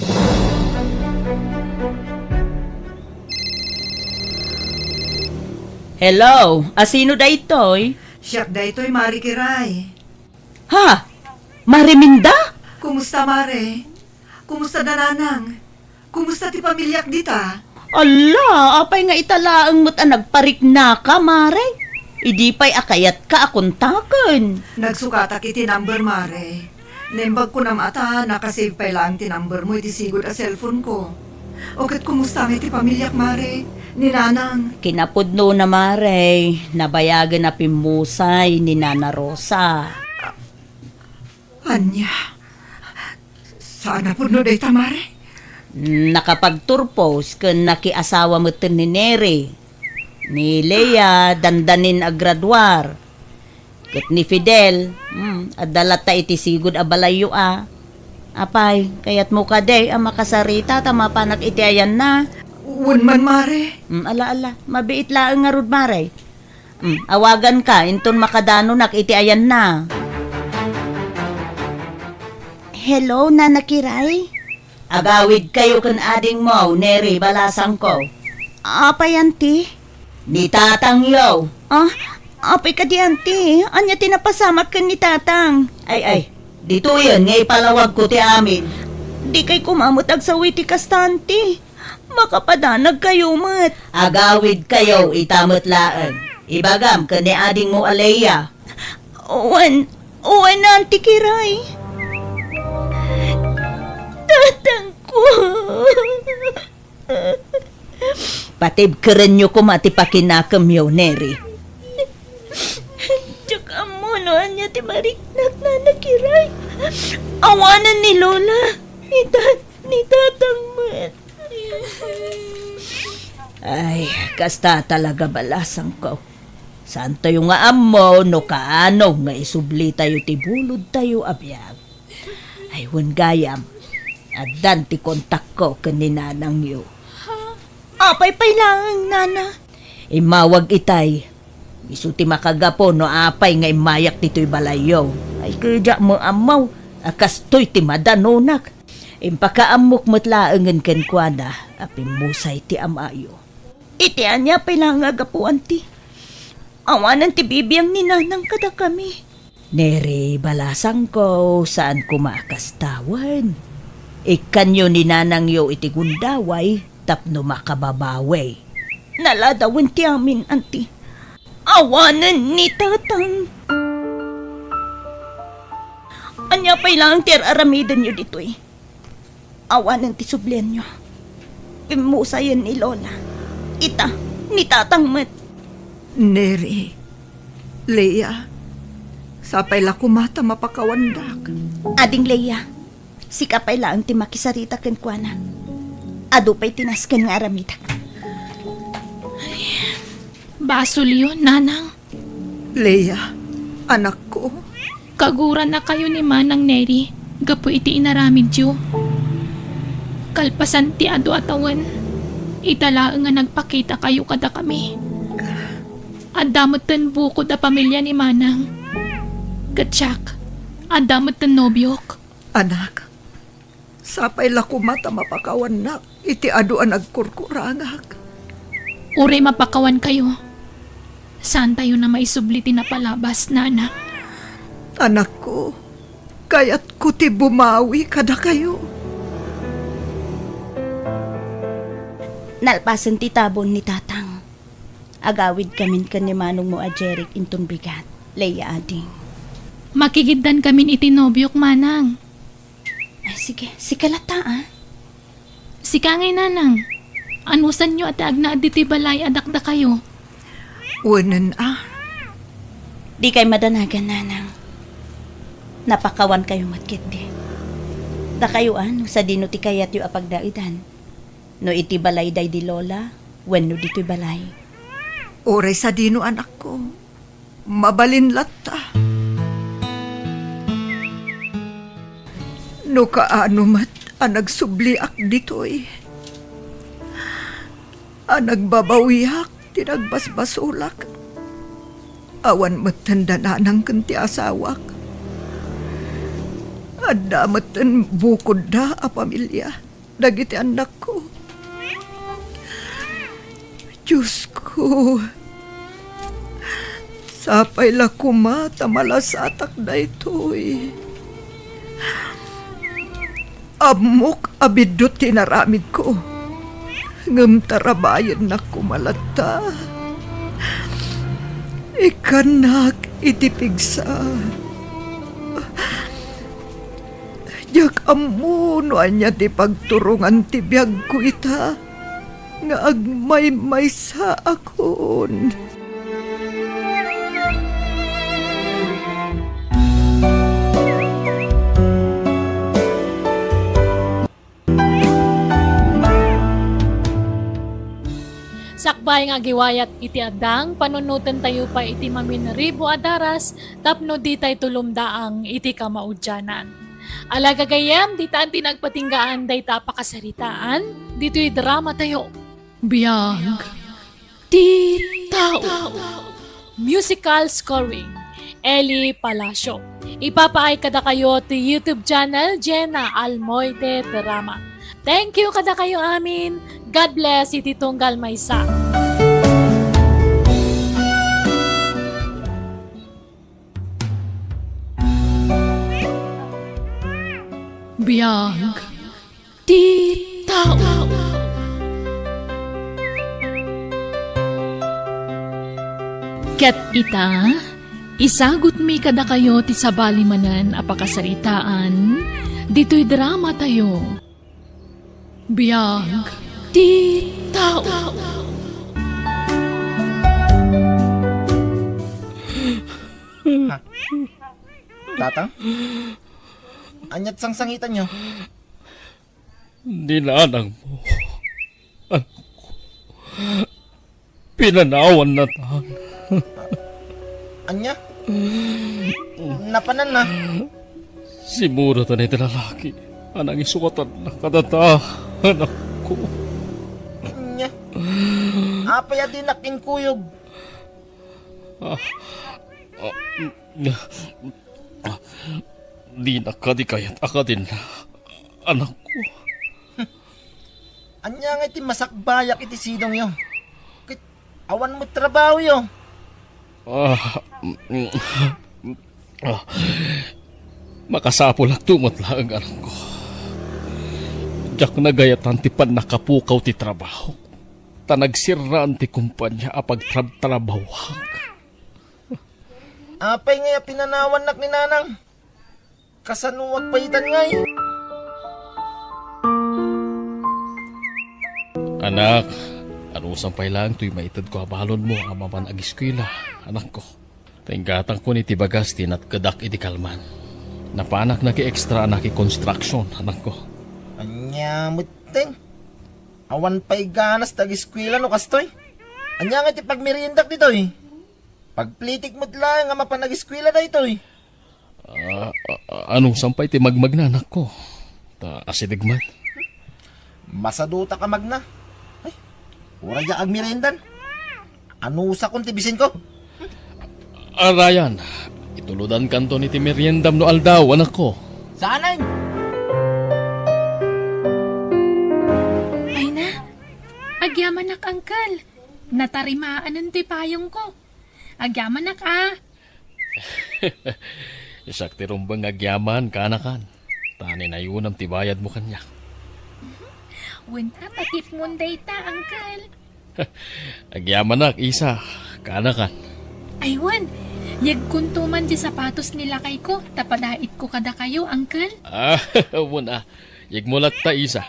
Hello, asino daytoy? Siak daytoy, Mare Kiray. Ha? Mare Minda? Kumusta, Mare? Kumusta da Nanang? Kumusta ti pamiliak dita? Ala, apay nga ita laeng met a nagpariknaka, Mare? Idi pay a kayatka a kontaken. Nagsukatak iti number, Mare. Naimbag ko nam a ta nakasave pay laeng ti number mo iti sigud a cellphone ko. O ket kumusta met ti pamiliak, Mare? Ni Nanang? Kinapudnona, Mare. Nabayagen a pimmusay ni Nana Rosa. Ania? Saan a pudno dayta, Mare? Nakapagturpos ken nakiasawa metten ni Neri. Ni Lea, dandanin a graduar. Ket ni Fidel, hmm, adda latta iti sigud a balayyo a. Apay, kayatmo kadi a makasarita ta mapanak iti ayanna? Wen man, Mare. Hmm, ala, ala, mabiit laeng ngarud, Mare. Hmm, awaganka inton makadanonak iti ayanna. Hello, Nana Kiray? Agawidkayo ken adingmo, Neri balasangko. Apay, Auntie? Ni tatangyo. Ah, apay kadi, Auntie? Ania ti napasamak ken ni tatang? Ay, ay, ditoyen nga ipalawagko ti amin. Dikay koma met agsaw iti kasta, Auntie. Makapadanagkayo met. Agawidkayo ita met laeng. Ibagam ken ni adingmo a Lea. Wen, wen, Auntie Kiray. Tatangko. Patibkerenyo koma ti pakinakemyo, Neri. Diak ammo no ania ti mariknak, Nana Kiray. Awanen ni Lola. Ni tat-, ni tatang met. Ay, kasta talaga balasangko. Saantayo nga ammo no kaano nga isublitayo ti bulodtayo a biag. Ay, wen gayam, addan ti kontakko ken ni nanangyo. Apay pay laeng, Nana? Immawag itay. Isu ti makagapu no apay nga immayak ditoy balayyo. Ay, ket diak met ammo a kastoy ti madanonak. Impakaammok met laengen kenkuana a pimmusay ti amayo. Iti ania pay laeng a gapu, Auntie? Awanen ti bibiang ni Nanang kadakami. Neri, balasangko, saan koma a kasta wen. Ikkanyo ni nanangyo iti gundaway tapno makababawi. Naladawen ti amin, Auntie. Awanen ni tatang. Ania pay laeng ti ar-aramidenyo ditoy? Awanen ti sublianyo. Pimmusayen ni Lola. Ita, ni tatang met. Neri, Lea, sapay la koma ta mapakawandak. Ading Lea, sika pay laeng ti makisarita kenkuana. Adu pay ti nasken nga aramidek. Basolyo, Nanang. Lea, anakko. Kagurannakayo ni Manang Neri gapu iti inaramidyo. Kalpasan ti adu a tawen, ita laeng nga nagpakitakayo kadakami. Adda metten bukod a pamilia ni Manang. Ket siak, adda metten nobiok. Anak, sapay la koma ta mapakawannak iti adu a nagkurkurangak. Uray mapakawankayo, saantayon a maisubli ti napalabas, Nana. Anakko, kayatko ti bumawi kadakayo. Nalpasen ti tabon ni Tatang. Agawidkamin ken ni manongmo a Jeric inton bigat, Lea ading. Makigiddankamin iti nobiok, Manang. Ay, sige. Sika latta, a. Sika ngay, Nanang. Anusanyo a ti agnaed ditoy balay a dakdakayo? Wenen, a. Dikay madanagan, Nanang. Napakawankayo met ketdi. Dakayo, a, no sadino ti kayatyo a pagnaedan. No iti balay daydi Lola, wenno ditoy balay. Uray sadino, anakko. Mabalin latta. No kaano met a nagsubliak ditoy, a nagbabawiak ti nagbasbasolak, awan metten da Nanang ken ti asawak. Adda metten bukodda a pamilia dagiti annakko. Diosko, sapay la koma ta malasatak daytoy. Ammok a biddut ti inaramidko, ngem tarabayennak koma latta. Ikkannak iti pigsa. Diak ammo no ania ti pagturongan ti biagko ita, nga agmaymaysaakon. Sakbay nga agiwayat iti addang, panunotentayo pay iti maminribo a daras tapno ditay tulomdaang iti kamaudianan. Ala gagayyem, ditan ti nagpatinggaan dayta a pakasaritaan, ditoy dramatayo. Biag ti tao. Musical scoring, Eli Palacio. Ipapaay kadakayo ti YouTube channel, Jenna Almoite Drama. Thank you kadakayo amin. God bless iti tunggal maysa. Biag ti tao. Ket ita, isagutmi kadakayo ti sabali manen a pakasaritaan ditoy dramatayo. Biag ti tao. Ha? Tatang? Aniat sangsangitanyo? Ni nanangmo. Anakko. Pinanawan natan. Ania? Napanan na? Simuratan iti lalaki a nangisukatan na kadata, anakko. Ania? Apay a dinak inkuyog? Ah, ah, mm, ah, dinak kadi kayat a kadin, anakko. Ania nga iti masakbayak iti sidongyo? Ket awan met trabahoyo. Ah, mm, ah, makasapulakto met laeng, anakko. Diak nagayatan ti pannakapukaw ti trabaho, ta nagsirraan ti kumpania a pagtrabtrabahoak. Apay ngay a pinanawannak ni nanang? Kasanoak pay itan ngay? Anak, anusam pay laeng toy maitedko a balonmo a mapan agiskuela, anakko. Ta inggatangkon iti bagas ti natkedak iti kalman. Napanak naki-extra a naki-construction, anakko. Ania metten? Awan pay ganas ti agiskuela no kastoy? Ania nga iti pagmeriendak ditoy? Pagplitik met laeng a mapan agiskuela daytoy. Ah, ah, ah, anusam pay ti magmagna, anakko? Ta asideg man. Masadutak a magna. Ay, uray diak agmeriendan. Anusakon ti bisinko? Ah, Ryan, itulodankanton iti meriendam no aldaw, anakko. Saanen? Ay na, agyamanak, Uncle. Natarimaan ti payongko. Agyamanak, a. Siak ti rumbeng nga agyaman, kanakan. Ta ninayonam ti bayadmo kaniak. Wen a, ta tipmon dayta, Uncle. Agyamanak, Isa, kanakan. Ay, wen. Yegkonto man ti sapatos ni lakayko, ta padaitko kadakayo, Uncle. Ah, wen a. Yegmo latta, Isa.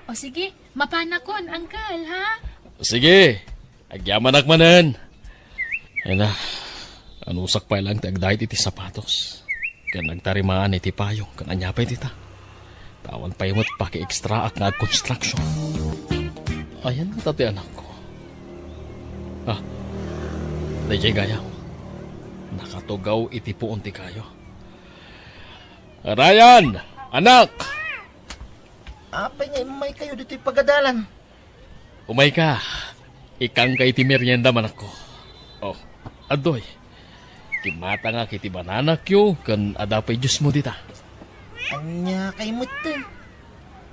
O sige, mapanakon, Uncle, ha? Sige. Agyamanak manen. Ay na, anusak pay laeng ti agdait iti sapatos. Ken nagtarimaan iti payong, ken ania pay dita? Ta awan pay met paki-extraak nga agkonstruksion. Ayan ta ti anakko. Ah, dayjay gayam. Nakatugaw iti puon ti kayo. Ryan! Anak! Apay nga immaykayo ditoy pagadalan? Umayka. Ikkanka iti merienda, anakko. Oh, adtoy. Kimmatangak iti bananakyo ken adda pay juicemo dita. Ania kay metten?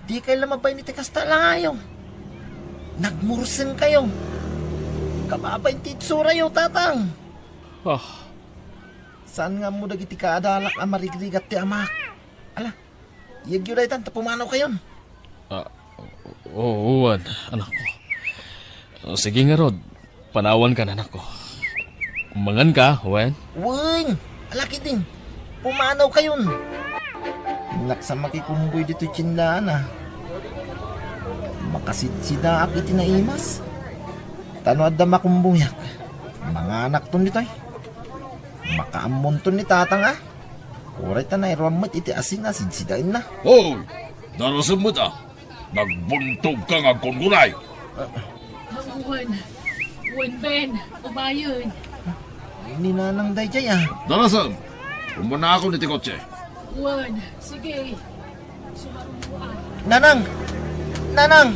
Dikay la mabain iti kasta a langayo. Nagmursenkayo. Kababain ti itsurayo, tatang. Ah. Saan nga ammo dagiti kaadalak a marigrigat ti amak? Ala, iyegyo daytan ta pumanawkayon. Ah, o-, o-, uwan, anakko. Sige ngarud, panawankan, anakko. Manganka, wen? Wen! Ala ketdin, pumanawkayon. Naksa makikumboy ditoy tiendaan a. Makasidsidaak iti naimas. Ta no adda makumboyak, manganakton ditoy. Makaammonton ni tatang a. Uray ta nairuam met iti asin a sidsidaenna. Hoy! Darasem met a. Nagbuntogka nga agkunkunay. Wen, wen, Ben, umayen. Ni Nanang daydiay a. Darasem, umunakon iti kotse. Wen, sige. Sumarunoan. Nanang! Nanang!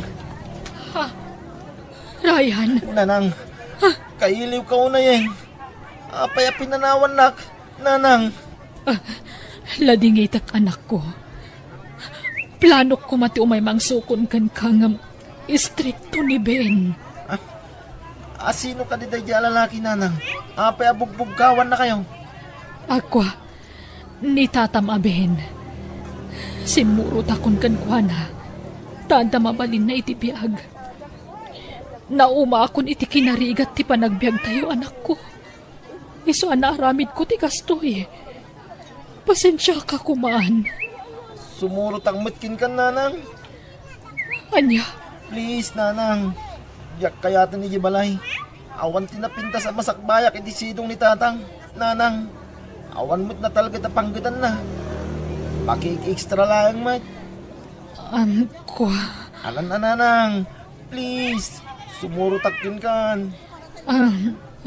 Ha? Ryan. Nanang, kailiwka unay. Apay a pinanawannak, Nanang? Ah, ladingitek, anakko. Planok koma ti umay mangsukon kenka ngem istrikto ni Ben. Ah, asino kadi daydiay a lalaki, Nanang? Apay a bugbugkawannakayo? Akua, ni tatam a Ben. Simmurotakon kenkuana, ta adda mabalinna iti biag. Naumaakon iti kinarigat ti panagbiagtayo, anakko. Isu a naaramidko ti kastoy. Pasensiaka koman. Sumurotak met kenka, Nanang. Ania? Please, Nanang. Diak kayaten idiay balay. Awan ti napintas a masakbayak iti sidong ni Tatang, Nanang. Awan met natalged a panggetanna. Paki-extra laeng met. Am, kua. Alan a, Nanang. Please, sumurotak kenkan. Ah,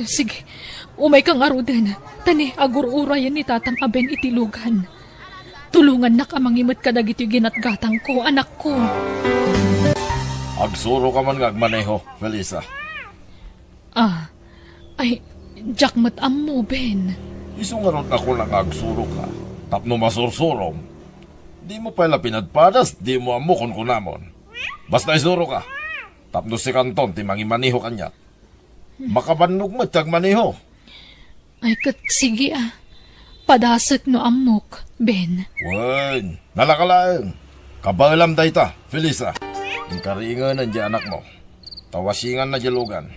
sige. Umayka ngaruden. Ta ni, agur-urayen ni Tatang a Ben iti lugan. Tulongannak a mangimet kadagitoy ginatgatangko, anakko. Agsuroka man nga agmaneho, Felisa. Ah, ay, diak met ammo, Ben. Isu ngarud a kunak nga agsuroka, tapno masursurom. Dimo pay la pinadpadas, dimo ammo kunkunamon. Basta isuroka, tapno sikanton ti mangimaneho kaniak. Makabannog met ti agmaneho. Ay, ket sige a. Padasek no ammok, Ben. Wen, nalaka laeng. Kabaelam dayta, Felisa. Inka riingenen diay anakmo. Ta wasinganna diay lugan.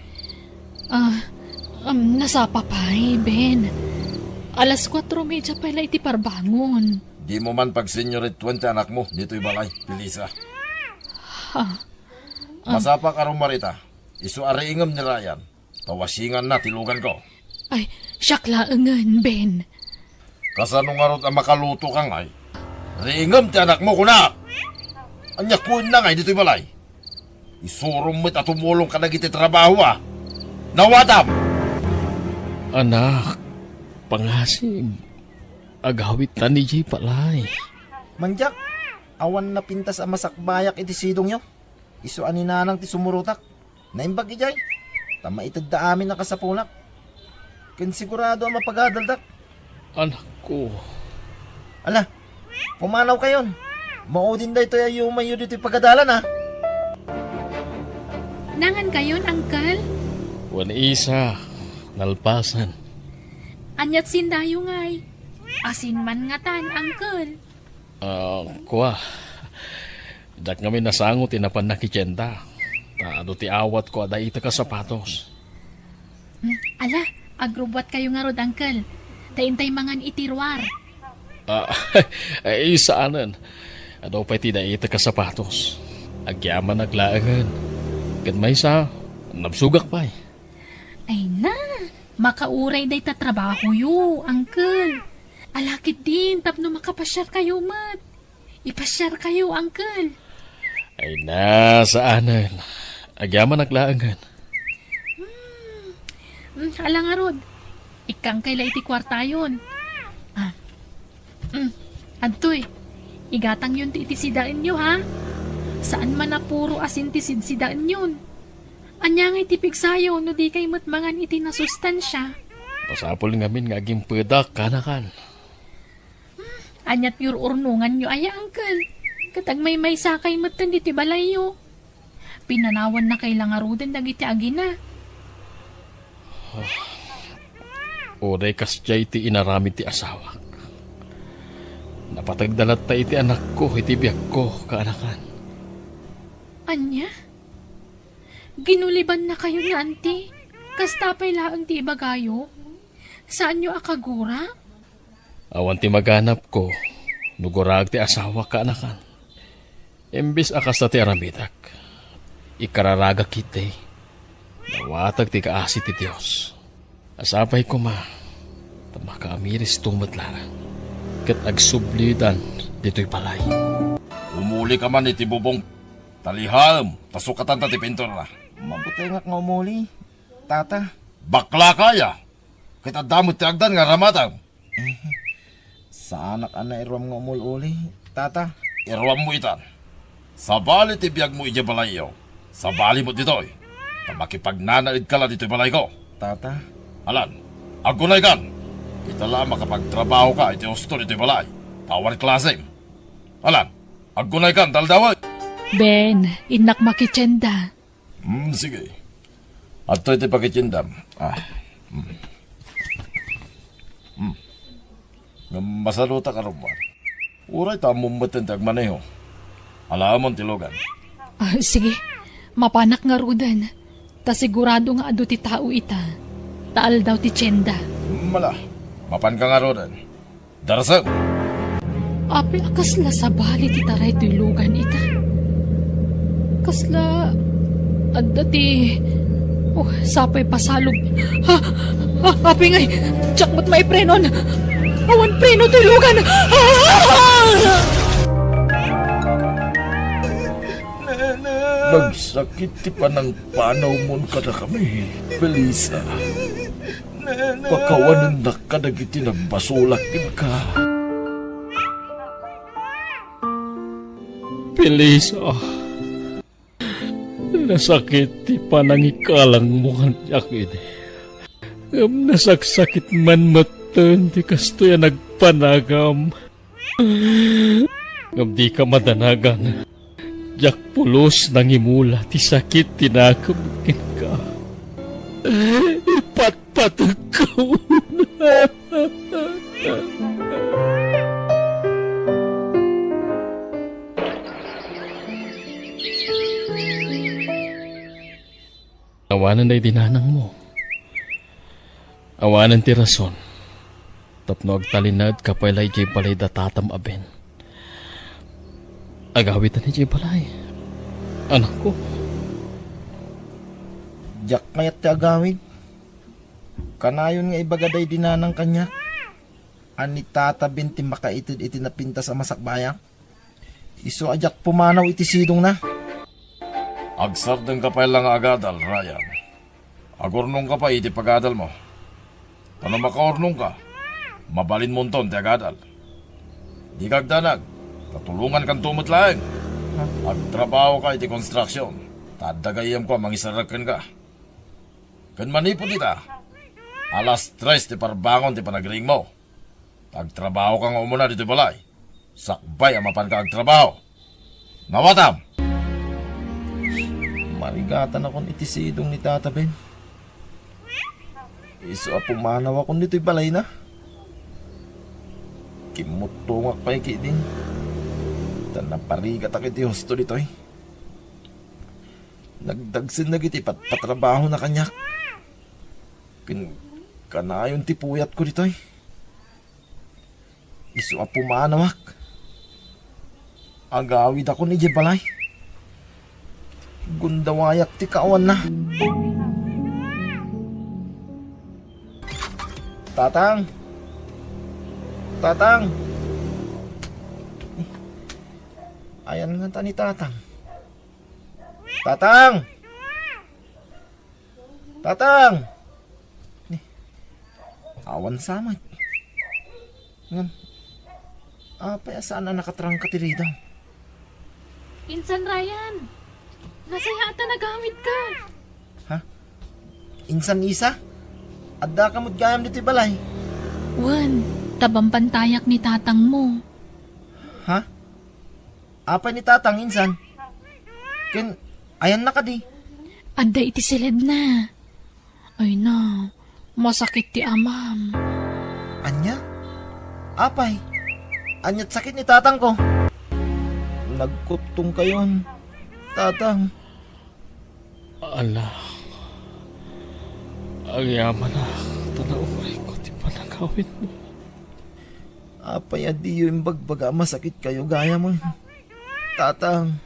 Ah, um, nasapa pay, Ben. Alas kuatro media pay la iti parbangon. Dimo man pagseniorituen ti anakmo ditoy balay, Felisa. Ha? Ah. Masapa a rumarita. Isu a riingem ni Ryan. Ta wasinganna ti luganko. Ay, siak laengen, Ben. Kasano ngarud a makalutoka ngay? Riingem ti anakmo, kunak! Ania kuenna ngay ditoy balay? Isurom met a tumulong kadagiti trabaho a. Nawatam! Anak, pangasig, agawidtan idiay balay. Mandiak, awan napintas a masakbayak iti sidongyo. Isu a ni Nanang ti sumurotak. Naimbag idiay, ta maitedda amin a kasapunak. Ken sigurado a mapagadaldak. Anakko. Ala, pumanawkayon. Maudin daytoy a yumayyo ditoy pagadalan, a. Nangankayon, Uncle? Wen, Isa, nalpasen. Aniat sindayo ngay? Asin man ngatan, Uncle. Ah, kua. Diak ngamin nasango ti napan nakitienda. Ta adu ti awatko a daitek a sapatos. Mm, ala, agrubbuatkayo ngarud, Uncle. Ta intay mangan iti ruar. Ah, ay, saanen. Adu pay ti daitek a sapatos. Agyamanak laengen. Ket maysa, nabsogak pay. Ay na, makauray dayta trabahoyo, Uncle. Ala ketdin tapno makapasiarkayo met. Ipasiarkayo, Uncle. Ay na, saanen. Agyamanak laengen. Hmm. Hmm, ala ngarud. Ikkangkay la iti kuartayon. Ah. Hmm. Adtoy. Igatangyon ti iti sidaenyo, ha? Saan man a puro asin ti sidsidaenyon. Ania ngay ti pigsayo no dikay met mangan iti nasustansia? Masapul ngamin nga agimpedak, kanakan. Hmm, aniat yur-urnongannyo aya, Uncle? Ket agmaymaysakay metten ditoy balayyo. Pinanawannakay la ngaruden dagiti agina. Uray kasdiay ti inaramid ti asawak. Napategda latta iti anakko iti biagko, kaanakan. Ania? Ginulibannakayon nga anti? Kasta pay laeng ti ibagayo? Saanyo a kagura? Awan ti maganapko. No gurag ti asawak ken annakan, imbes a kasta ti aramidek, ikararagak ketdi. Dawatag ti kaasi ti Dios. Sapay koma ta makaamiristo met laeng ket agsublidan ditoy balay. Umulika man iti bubong, talihaem, ta sukatanta ti pintura. Mabutengak nga umuli, Tata. Baklaka aya, ket adda met ti agdan nga aramatem. Saanak a nairuam nga umul-uli, Tata. Iruammo itan. Sabali ti biagmo idiay balayyo, sabali met ditoy. Ta makipagnanaedka la ditoy balayko. Tata. Alan, aggunaykan. Ita la a makapagtrabahoka iti husto ditoy balay. Ta awan klasem. Alan, aggunaykan, ta aldawen. Ben, innak makitienda. Hmm, sige. Adtoy ti pakitiendam. Ah. Hmm. Hmm. Ngem masalutak a rummuar. Uray ta ammom metten ti agmaneho. Alaemon ti lugan. Ah, sige. Mapanak ngaruden. Ta sigurado nga adu ti tao ita. Ta aldaw ti tienda. Mala, mapanka ngaruden. Darsem! Apay a kasla sabali ti taray toy lugan ita? Kasla adda ti, oh, sapay pasalog. Ha? Ha? Apay ngay, diak met maiprenon. Awan preno toy lugan. Ah! Nagsakit ti panangpanawmon kadakami, Felisa. Pakawanennak kadagiti nagbasolak kenka. Felisa, nasakit ti panangikalangmo kaniak idi. Ngem nasaksakit man metten ti kastoy a nagpanagam. Ngem dika madanagan. Diak pulos nangimula ti sakit ti nakemmo kenka. Ipatpategko. Awanen daydi nanangmo. Awanen ti rason tapno agtalinaedka pay la idiay balay da tatam a Ben. Agawidan idiay balay, anakko. Diak kayat ti agawid. Kanayon nga ibaga daydi nanang kaniak a ni Tata Ben ti makaited iti napintas a masakbayak. Isu a diak pumanaw iti sidongna. Agsardengka pay la nga agadal, Ryan. Agurnongka pay iti pagadalmo. Ta no makaurnongka, mabalinmonton ti agadal. Dika agdanag, ta tulongankanto met laeng. Agtrabahoka iti construction, ta adda gayyemko a mangisarrek kenka. Ken manipud ita, alas tres ti parbangon ti panagriingmo. Agtrabahoka nga umuna ditoy balay. Sakbay a mapanka agtrabaho. Nawatam! Marigatanakon iti sidong ni Tata Ben. Isu a pumanawakon ditoy balayna. Kimmuttongak pay ketdin. Ta naparigatak iti husto ditoy. Nagdagsen dagiti patpatrabahona kaniak. Ken kanayon ti puyatko ditoy. Isu a pumanawak. Agawidakon idiay balay. Gundawayak ti kaawanna. Tatang! Tatang! Ayan nga ta ni Tatang. Tatang! Tatang! Ni, awan sa met. Ngem, apay a saan a nakatrangka ti ridaw? Insan Ryan, nasayaat a nagawidka. Ha? Insan Isa? Addaka met gayam ditoy balay? Wen, ta bambantayak ni tatangmo. Ha? Apay ni Tatang insan? Ken ayanna kadi? Adda iti siledna. Ay na, masakit ti amam. Ania? Apay? Ania't sakit ni tatangko? Nagkuttongkayon, Tatang. Anak, agyamanak, ta naurayko ti panagawidmo. Apay a diyo imbagbaga a masakitkayo gayam? Tatang.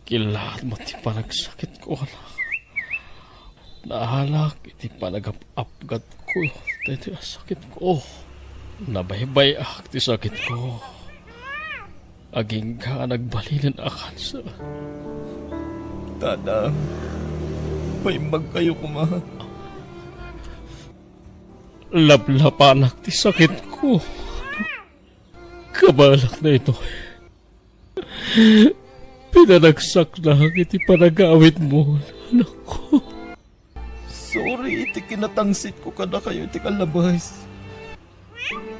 Kilaat met ti panagsakitko, anak. Naalak iti panagap-apgatko daytoy a sakitko. Nabaybay-ak ti sakitko. Agingga a nagbalinen a kanser. Tatang, maimbagkayo koma. Laplapanak ti sakitko. Kabaelak daytoy. Pinanagsaknak iti panagawidmo, anakko. Sorry iti kinatangsitko kadakayo iti kallabes.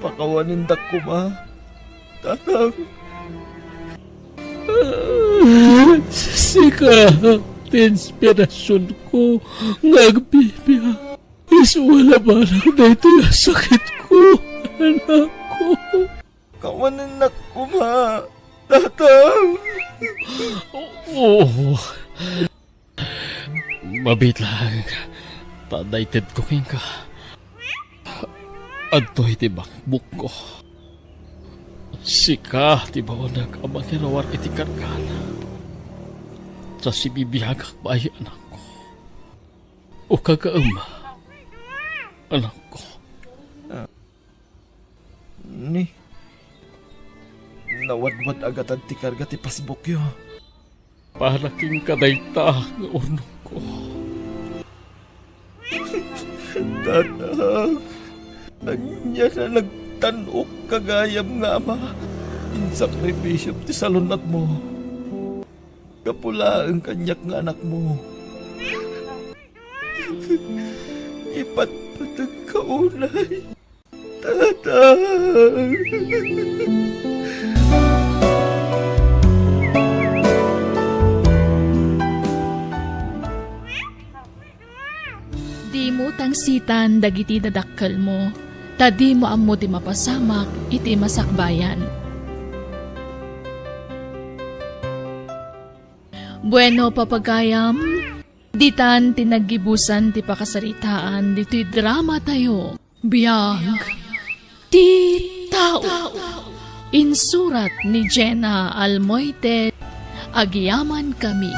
Pakawanendak koma, tatang. Sika ti inspirasionko nga agbibiag. Isuwalabanak daytoy a sakitko, anakko. Kawanennak koma, tatang. Oo. Mabiit laeng ta adda itedko kenka. Adtoy ti bakbukko. Sika ti baoneg a mangiruar iti kargana. Ta sibibiagak pay, anakko. Ukagaem, anakko. Ni, nawadwad a gatad ti karga ti pasbukyo. Para kenka dayta nga urnongko. Tatang, ania a nagtan-ok gayam nga ama, insakripisiom ti salun-atmo. Gapu laeng kaniak nga anakmo. Ipatpateg ka unay. Tatang. Dimo tangsitan dagiti dadakkelmo, ta dimo ammo ti mapasamak iti masakbayan. Bueno, papagayam, ditan ti naggibusan ti pakasaritaan ditoy drama tayo. Biag ti tao. Insurat ni Jenna Almoite. Agyamankami.